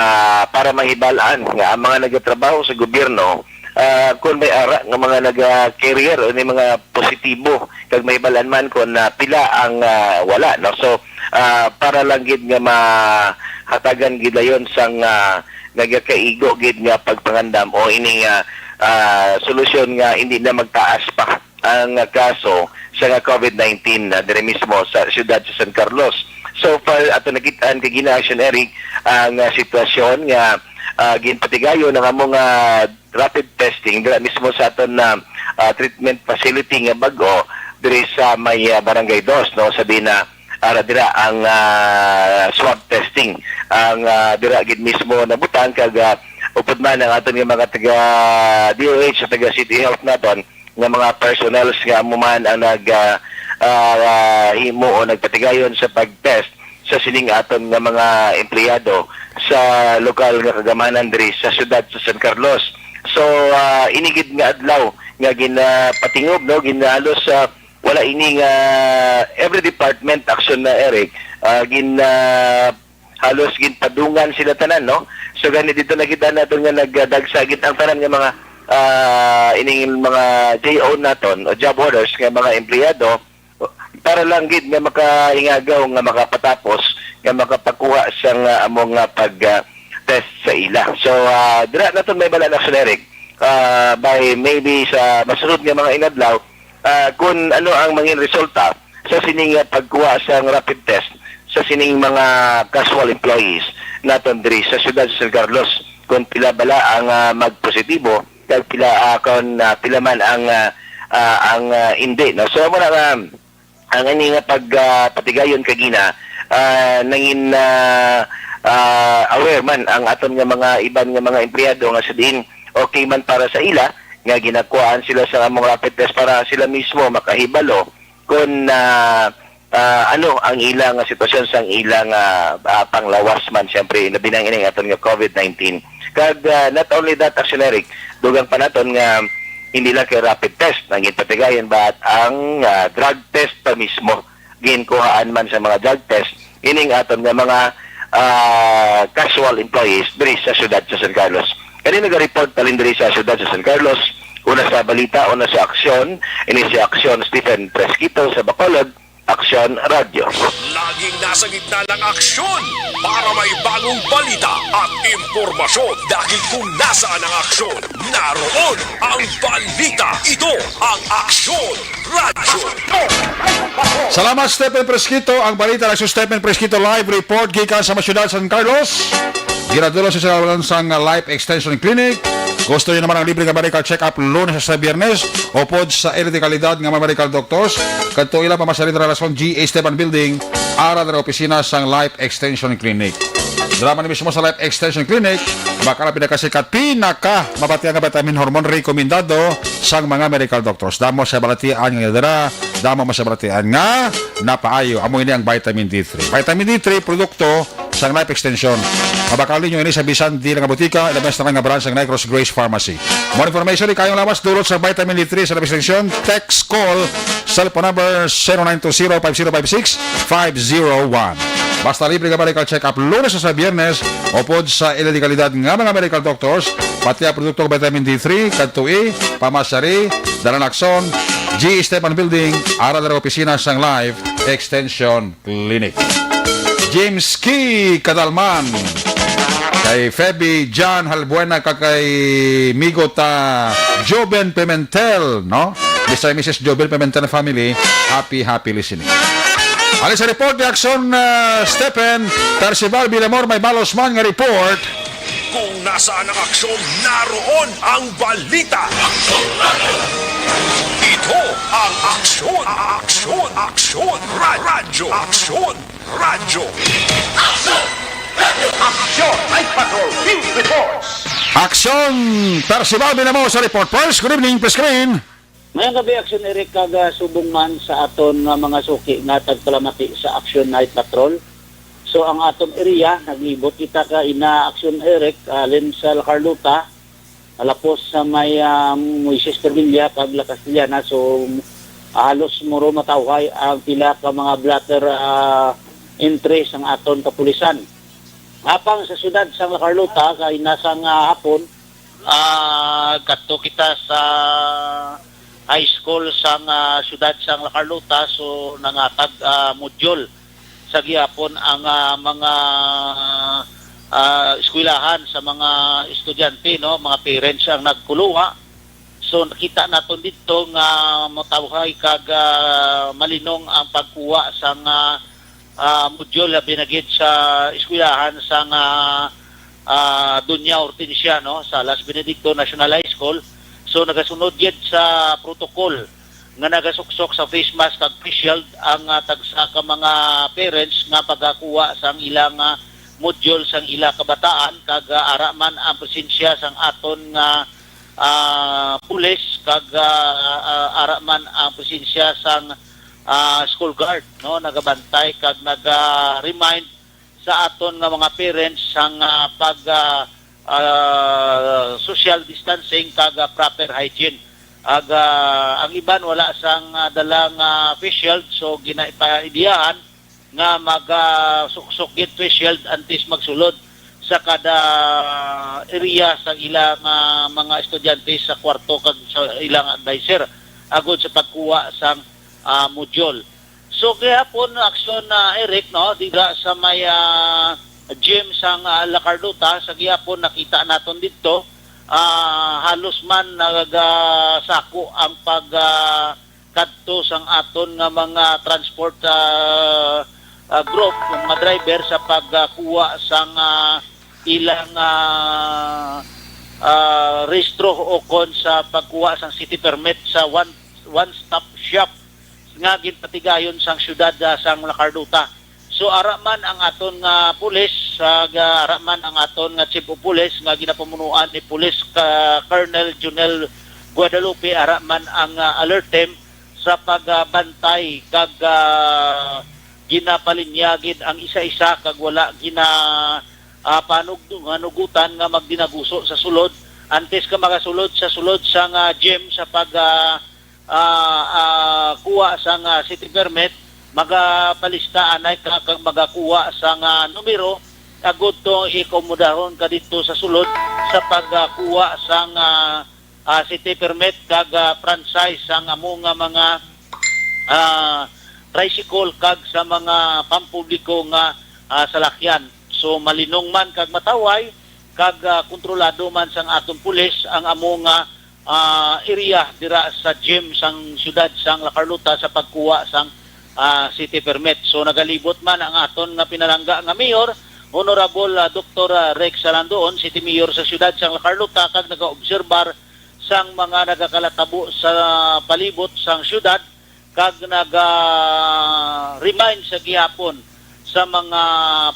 para mahibal-an nga ang mga nagatrabaho sa gobyerno, ah, kung may ara nga mga naga-carrier o may mga positibo, kag mahibal-an man kung, ah, pila ang, ah, wala, no? So, ah, para lang gid nga mahatagan gid dayon sang, ah, nagakaigo gid nga pagpangandam o ining, ah, ah, solusyon nga hindi na magtaas pa ang kaso sa nga COVID nineteen na diri mismo sa siyudad sa San Carlos. So far, ato nakit-an kay gina-, Action Eric, ang, ah, sitwasyon nga, ah, ginpatigayon ang among, ah, rapid testing dira mismo sa aton na, ah, treatment facility nga bag-o diri sa may, ah, Barangay Dos, no, sa Dina, ara dira ang, ah, swab testing ang, ah, dira gid mismo nabutang kag, ah, upod man ang aton nga mga taga D O H sa taga City Health naton nga mga personnels nga amo man ang nag, ah, ah, himo o nagpatigayon sa pag-test sa sining aton nga mga empleyado sa lokal nga kagamanan diri sa siyudad sa San Carlos. So, ah, ini gid nga adlaw nga ginapatingob, no, ginahalos sa wala ini nga every department action na, Eric, ah, gin, ah, halos ginpadungan sila tanan, no? So, gani dito nakita naton nga nagdagsa gid ang tanan nga mga, ah, ining mga J O naton o job orders nga mga empleyado para lang gid nga makahingagaw nga makapatapos nga makapakuha sa nga among nga pag, ah, test sa ila. So, ah, dira naton mahibal-an, Action Eric, ah, by maybe sa masunod nga mga inadlaw, ah, kung ano ang mangin resulta sa sining nga pagkuha sang rapid test sa sining mga casual employees naton diri sa siyudad sa San Carlos, kung pila bala ang, ah, magpositibo kag pila, ah, kung, ah, pila man ang, ah, ah, ang, ah, hindi, no? So, amo na nga ang ini nga pag, ah, patigayon kagina, ah, nangin, ah, ah, aware man ang aton nga mga iban nga mga empleyado nga sa diin okay man para sa ila nga ginakuhaan sila sa among rapid test para sila mismo makahibalo kung, ah, ah, ano ang ila nga sitwasyon sang ila nga, ah, panglawas man, siyempre, labi na ining aton nga COVID nineteen. Kag, ah, not only that, Action Eric, dugang pa naton nga hindi lang kay rapid test ang ginpatigayon, but ang, ah, drug test pa mismo ginkuhaan man sa mga drug test ining aton nga mga, ah, casual employees diri sa siyudad sa San Carlos. Kani naga-report talin diri sa siyudad sa San Carlos, una sa balita, una sa aksyon, ini si Aksyon Stephen Fresquito sa Bacolod, Aksyon Radyo. Laging nasa gitna ng aksyon para may bagong balita at impormasyon. Dahil kung nasaan ang aksyon, naroon ang balita. Ito ang Aksyon Radyo. Salamat, Stephen Fresquito. Ang balita na si Stephen Fresquito, live report gikan sa may siyudad San Carlos. Ginadulong sa sinalunan sang Life Extension Clinic. Gusto niyo naman ang libre nga medical check-up Lunes sa Biyernes upod sa L D kalidad nga mga medical doctors. Kadto ila pa masali dira sa G A Esteban Building, ara dira opisina sang Life Extension Clinic. Drama ni mismo sa Life Extension Clinic, baka na pinakasikat, pinaka mabatian nga vitamin hormone rekomendado sang mga medical doctors. Damo sa balatian nga dira, damo man sa balatian nga napaayo. Amo ini ang vitamin D three. Vitamin D three, produkto sang Life Extension. Mabakal ninyo ini sa bisan di nga butika, ilabi na nga branch sang Negros Grace Pharmacy. More information, ikayong lawas, dulot sa vitamin D three sa Life Extension, text, call, cellphone number zero nine two zero five zero five six five zero one. Basta libre nga medical check-up Lunes sa Biyernes, upod sa ila di kalidad nga mga medical doctors, pati ang produkto vitamin D three, kadtoi, pamasari, Dalanaxon, G Esteban Building, ara dira opisina sang Life Extension Clinic. James Key Kadalman. kay Feby John Halbuena, kag kay migo ta Joven Pimentel, no? Bisay Missus Joven Pimentel family, happy, happy listening. Ano sa report ni Aksyon, ah, Stephen? Percival Villamor, may balos man nga report. Kung nasaan ang aksyon, naroon ang balita. Ito ang Aksyon, Aksyon, Aksyon, Ra-, Radyo, Aksyon, Radyo. Aksyon! Aksyon! Night Patrol News Reports! Aksyon! Percival Villamor sa report. First, good evening, please screen. Mayang gabi, Aksyon Eric, kag, ah, subong man sa aton nga mga suki nga tagpalamati sa Aksyon Night Patrol. So, ang aton area, naglibot kita ka ina Aksyon Eric, halin sa La Carlota, alapos sa may, ah, Moises Padilla kag La Castellana. So, halos muro matawhay ang pila ka mga blotter, ah, entry sang aton kapulisan. Apang sa siyudad sang La Carlota, kay nasang, ah, hapon, ah, kadto kita sa high school sang, ah, siyudad sang La Carlota, so nangatag, ah, module sa gihapon ang, ah, mga, ah, eskwelahan sa mga estudyante, no, mga parents ang nagkuluwa. So, nakita naton didto nga matawhay kag, ah, malinong ang pagkuha sang, ah, ah, module, labi na gid sa eskwelahan sang, ah, ah, Doña Hortensia, no, sa Las Benedicto National High School. So, nagasunod gid sa protocol nga nagasuksok sa face mask kag face shield ang, ah, tagsa ka mga parents nga pagakuha sang ilang, ah, module sang ila kabataan, kag, ah, ara man ang presensya sang aton nga, ah, pulis, kag, ah, ah, ara man ang presensya sang, ah, school guard, no, nagabantay kag naga-remind sa aton nga mga parents sang, ah, pag, ah, ah, social distancing kag, ah, proper hygiene. Ag, ah, ang iban wala sang, ah, dala nga face shield, so ginapaidiyahan nga magasuksok gid face shield antes magsulod sa kada area sa ilang, ah, mga estudyante sa kwarto kag sa ilang adviser agod sa pagkuha sang, ah, module. So, gihapon, Aksyon, ah, Eric, no, diga sa may, ah, gym sang, ah, La Carlota, sa gihapon nakita naton didto, ah, halos man nagasako ang pag, ah, kadto sang aton nga mga transport, ah, ah, group, mga driver sa pagkuha sang, ah, ilang, ah, ah, rehistro o kon sa pagkuha sang city permit sa one, one-stop shop nga ginpatigayon sang siyudad, ah, sang La Carlota. So, ara man ang aton nga pulis, ah, ga-, ara man ang aton nga chief of police nga ginapamunuan ni Police ka Colonel Junel Guadalupe, ara man ang, ah, alert team sa pagbantay kag, ah, ginapalinya gid ang isa-isa kag wala gina, ah, panug-, nga nugutan nga magdinaguso sa sulod antes ka magasulod sa sulod sang, ah, gym sa pag, ah, ah, ah, kuha sang, ah, city permit, magapalista anay ka kag magakuha sang, ah, numero agud to ikomodahon ka didto sa sulod sa pagkuha sang, ah, ah, city permit kag, ah, franchise sang amo nga mga, ah, tricycle kag sa mga pampubliko nga, ah, salakyan. So, malinong man kag matawhay kag, ah, kontrolado man sang aton pulis ang amo nga, ah, area dira sa gym sang siyudad sang La Carlota sa pagkuha sang, ah, city permit. So, nagalibot man ang aton nga pinalangga nga mayor, Honorable, ah, Doktor, ah, Rex Salandoon, City Mayor sa siyudad sang La Carlota, kag nagaobserbar sang mga nagakalatabo sa palibot sang siyudad, kag naga-remind sa gihapon sa mga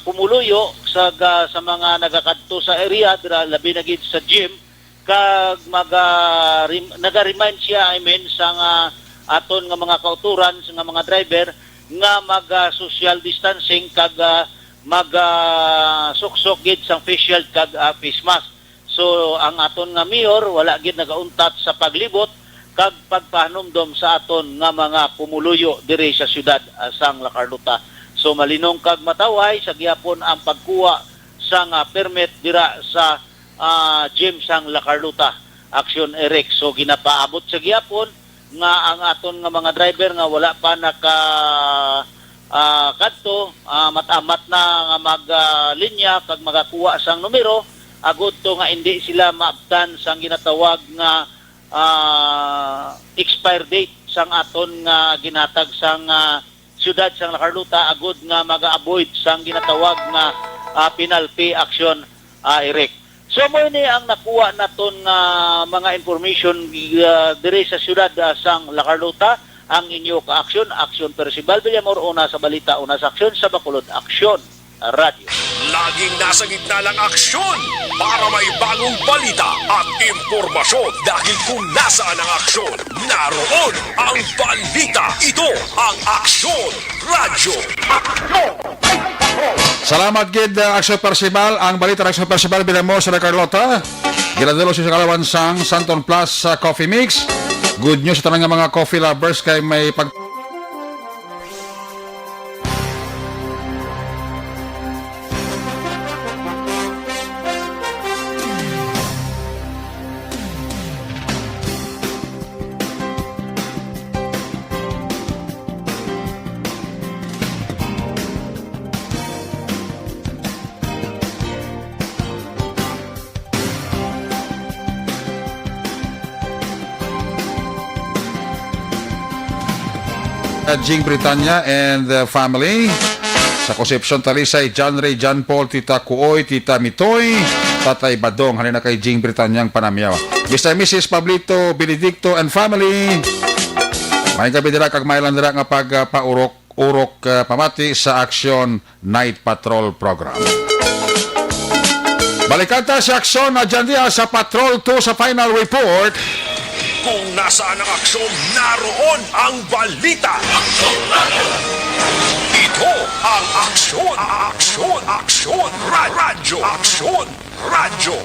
pumuluyo, sa ga-, sa mga nagakadto sa area, dira, labi na gid sa gym, kag maga-rem-, naga-remind siya, I mean, sa nga aton nga mga kauturan, sa nga mga driver, nga maga-social distancing, kag, ah, maga-suksok gid sang face shield kag, ah, face mask. So, ang aton nga mayor wala gid nagauntat sa paglibot kag pagpahanumdom sa aton nga mga pumuluyo diri sa siyudad, ah, sang La Carlota. So, malinong kag matawhay sa gihapon ang pagkuha sang, ah, permit dira sa, ah, gym sang La Carlota. Aksyon, Eric. So, ginapaabot sa gihapon nga ang aton nga mga driver nga wala pa naka, ah, kadto, ah, mat-amat na nga mag, ah, linya kag magakuha sang numero, agud to nga indi sila maabtan sang ginatawag nga, ah, expire date sang aton nga ginhatag sang, ah, siyudad sang La Carlota, agud nga maga-avoid sang ginatawag nga, ah, penalty action, ah, Eric. So, mo ini ang nakuha naton nga mga information, ah, diri sa siyudad, ah, sang La Carlota. Ang inyo ka-aksyon, Aksyon Percival Villamor, una sa balita, una sa aksyon, sa Bacolod Aksyon Radyo. Laging nasa gitna ng aksyon para may bagong balita at impormasyon, dahil kung nasaan ang aksyon, naroon ang balita. Ito ang Aksyon Radyo. Salamat gid, uh, Aksyon Percival. Ang balita, Aksyon Percival Villamor, sa Carlota. Ginadalo sa kalawan sang Santon Plus, uh, Coffee Mix. Good news sa tanan nga mga coffee lovers kay may pag- Uh, Jing Britanya and the family. Sa Concepcion, Talisay, John Ray, John Paul, Tita Kuoy, Tita Mitoy, Tatay Badong, halin na kay Jing Britanya ang panamyaw. Mister and Missus Pablito, Benedicto and family. May gabi dira kag may lang dira nga pagpaurok-urok, uh, pamati sa Aksyon Night Patrol Program. Balikan ta si Aksyon na dyan diya sa Patrol two sa final report. Kung nasaan ang aksyon, naroon ang balita. Ito ang Aksyon, Aksyon, Aksyon, Ra-, Radyo, Aksyon, Radyo.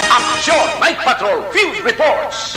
Aksyon, Night Patrol, Field Reports.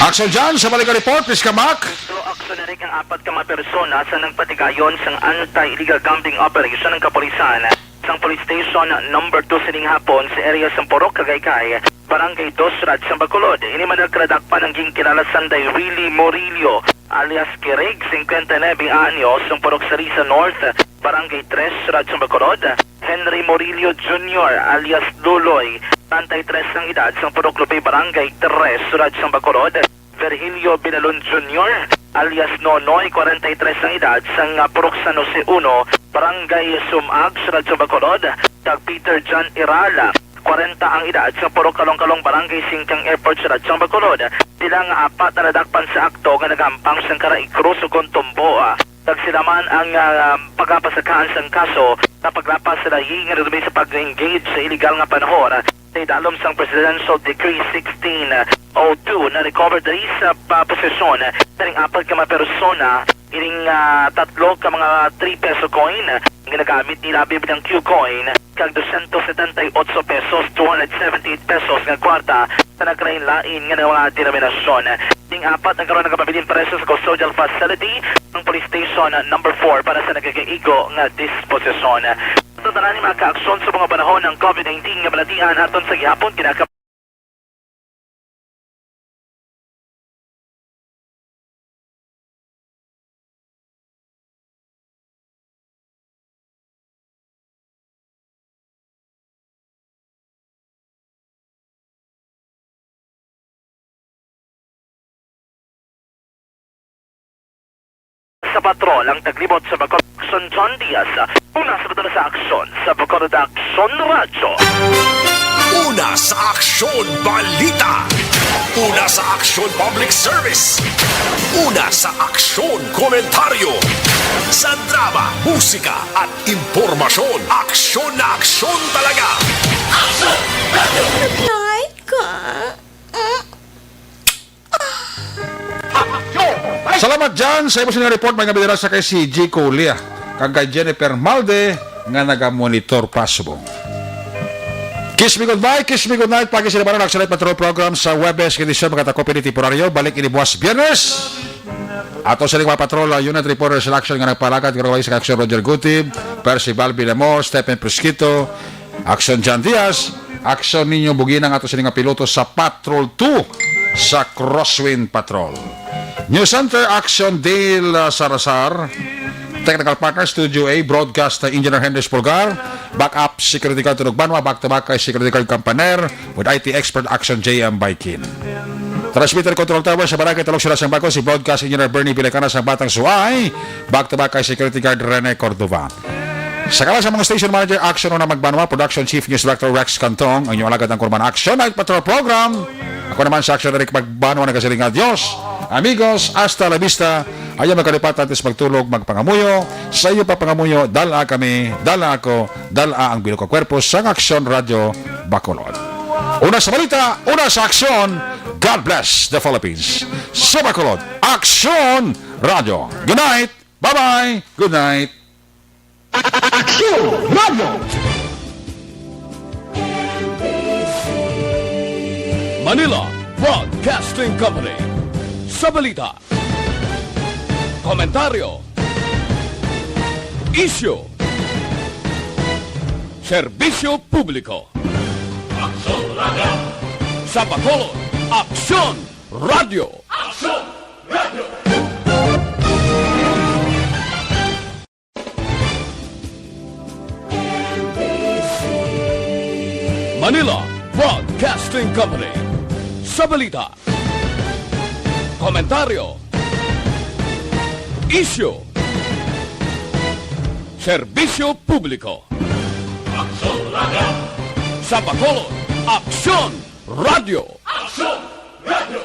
Aksyon dyan sa balikan report, please, Kamak. Pero aksyon na rin ang apat ka mga persona sa nagpatigayon sang anti-illegal gambling operation ng kapulisan sang Police Station Number Two sining hapon sa area sang Purok Kagaycay, Barangay Dos, Siyudad sang Bacolod. Ini man nagkaladakpan ang ginkilala sanday Willie Murillo alias Kirig, singkwenta y nuebe anyos, sang Purok Sariza North, Barangay Tres, Siyudad sang Bacolod. Henry Murillo Junior alias Luloy, treinta y tres ang edad, sang Purok Lubay, Barangay Tres, Siyudad sang Bacolod. Virgilio Binalon Junior alias Nonoy, kwarenta y tres ang edad, sang, ah, Purok San Jose Uno, Barangay Sumag, Siyudad sang Bacolod, kag Peter John Irala, kwarenta ang edad, sa Purok Kalong-Kalong, Barangay Singkang Airport, Siyudad sang Bacolod. Sila nga apat ang nadakpan sa akto nga nagahampang sang karaikrus ukon tumbo, ah, kag sila man ang, ah, pagapasakaan sang kaso nga paglapas sa layi nga nagdumay sa pag-engage sa iligal nga panahon sa idalom sang Presidential Decree sixteen oh two. Na-recover diri sa, ah, posesyon ning apat ka mga persona ining, ah, tatlo ka mga three peso coin nga ginagamit nila, abi ang Q coin, kag dosyentos setenta y ocho pesos, two hundred seventy-eight pesos nga kwarta sa nagkalain-lain nga mga denominasyon. Ning apat ang karon nagapabilin preso sa custodial facility ng Police Station Number Four para sa nagakaigo nga disposisyon. Sa tanan ni mga kaaksyon sa mga panahon ng COVID nineteen nga balatian aton sa gihapon, kinaka- Sa patrol ang taglibot sa Bacolod Aksyon, John Diaz. Una sa patrol sa aksyon sa Bacolod Aksyon Radyo. Una sa aksyon, balita. Una sa aksyon, public service. Una sa aksyon, komentaryo. Sa drama, musika, at impormasyon, aksyon na aksyon talaga. Night ka. Salamat dyan sa imo sining report, mga bidira sa kay C G Colia kag kay Jennifer Malde nga naga-monitor pa subong. Kiss me goodbye, kiss me goodnight, pagi sa Libanon, Action Night Patrol Program sa Huwebes, edisyon, magkatako pini temporaryo, balik ini buwas Biyernes. Ato sa mga patrol, uh, unit reporter selection nga nagpalakad, karon sa Action Roger Gutib, Percival Villamor, Stephen Presquito, Action John Diaz, Action Niño Bugina, ang ato sini nga piloto sa Patrol two sa Crosswind Patrol. News Center, Action Dale, uh, Sarasar. Technical partner, Studio A, broadcast, uh, Engineer Henry Pulgar. Backup, security guard, Tunog Banwa. Back to back kay security guard Campaner with I T expert Action J M Baikin. Transmitter control tower sa Barangay Talog Sila sang Bago, si broadcast engineer Bernie Vilacana sang Batang Suay. Back to back kay security guard Rene Cordova. Sa ngalan sa mga station manager, Action Una Magbanwa, Production Chief News Director Rex Cantong, ang inyong alagad ang Kurman Action Night Patrol Program. Ako naman sa Action Eric Magbanwa, nagasiling nga, Dios, amigos, hasta la vista. Ayaw magkalipat, antes magtulog, magpangamuyo. Sa iyo pa pangamuyo, dala kami, dala ako, dala ang bilog ka kwerpo sa Action Radio Bacolod. Una sa balita, una sa aksyon. God bless the Philippines. Sa Bacolod, Action Radio. Good night. Bye-bye. Good night. Action Radio. Manila Broadcasting Company. Sa balita, komentaryo, isyu, serbisyo publiko. Aksyon Radio. Sa Bacolod, Aksyon Radio. Aksyon Radio. Manila Broadcasting Company. Sa balita, komentaryo, isyu, serbisyo publiko. Aksyon Radio. Sa Bacolod, Aksyon Radio. Aksyon Radio.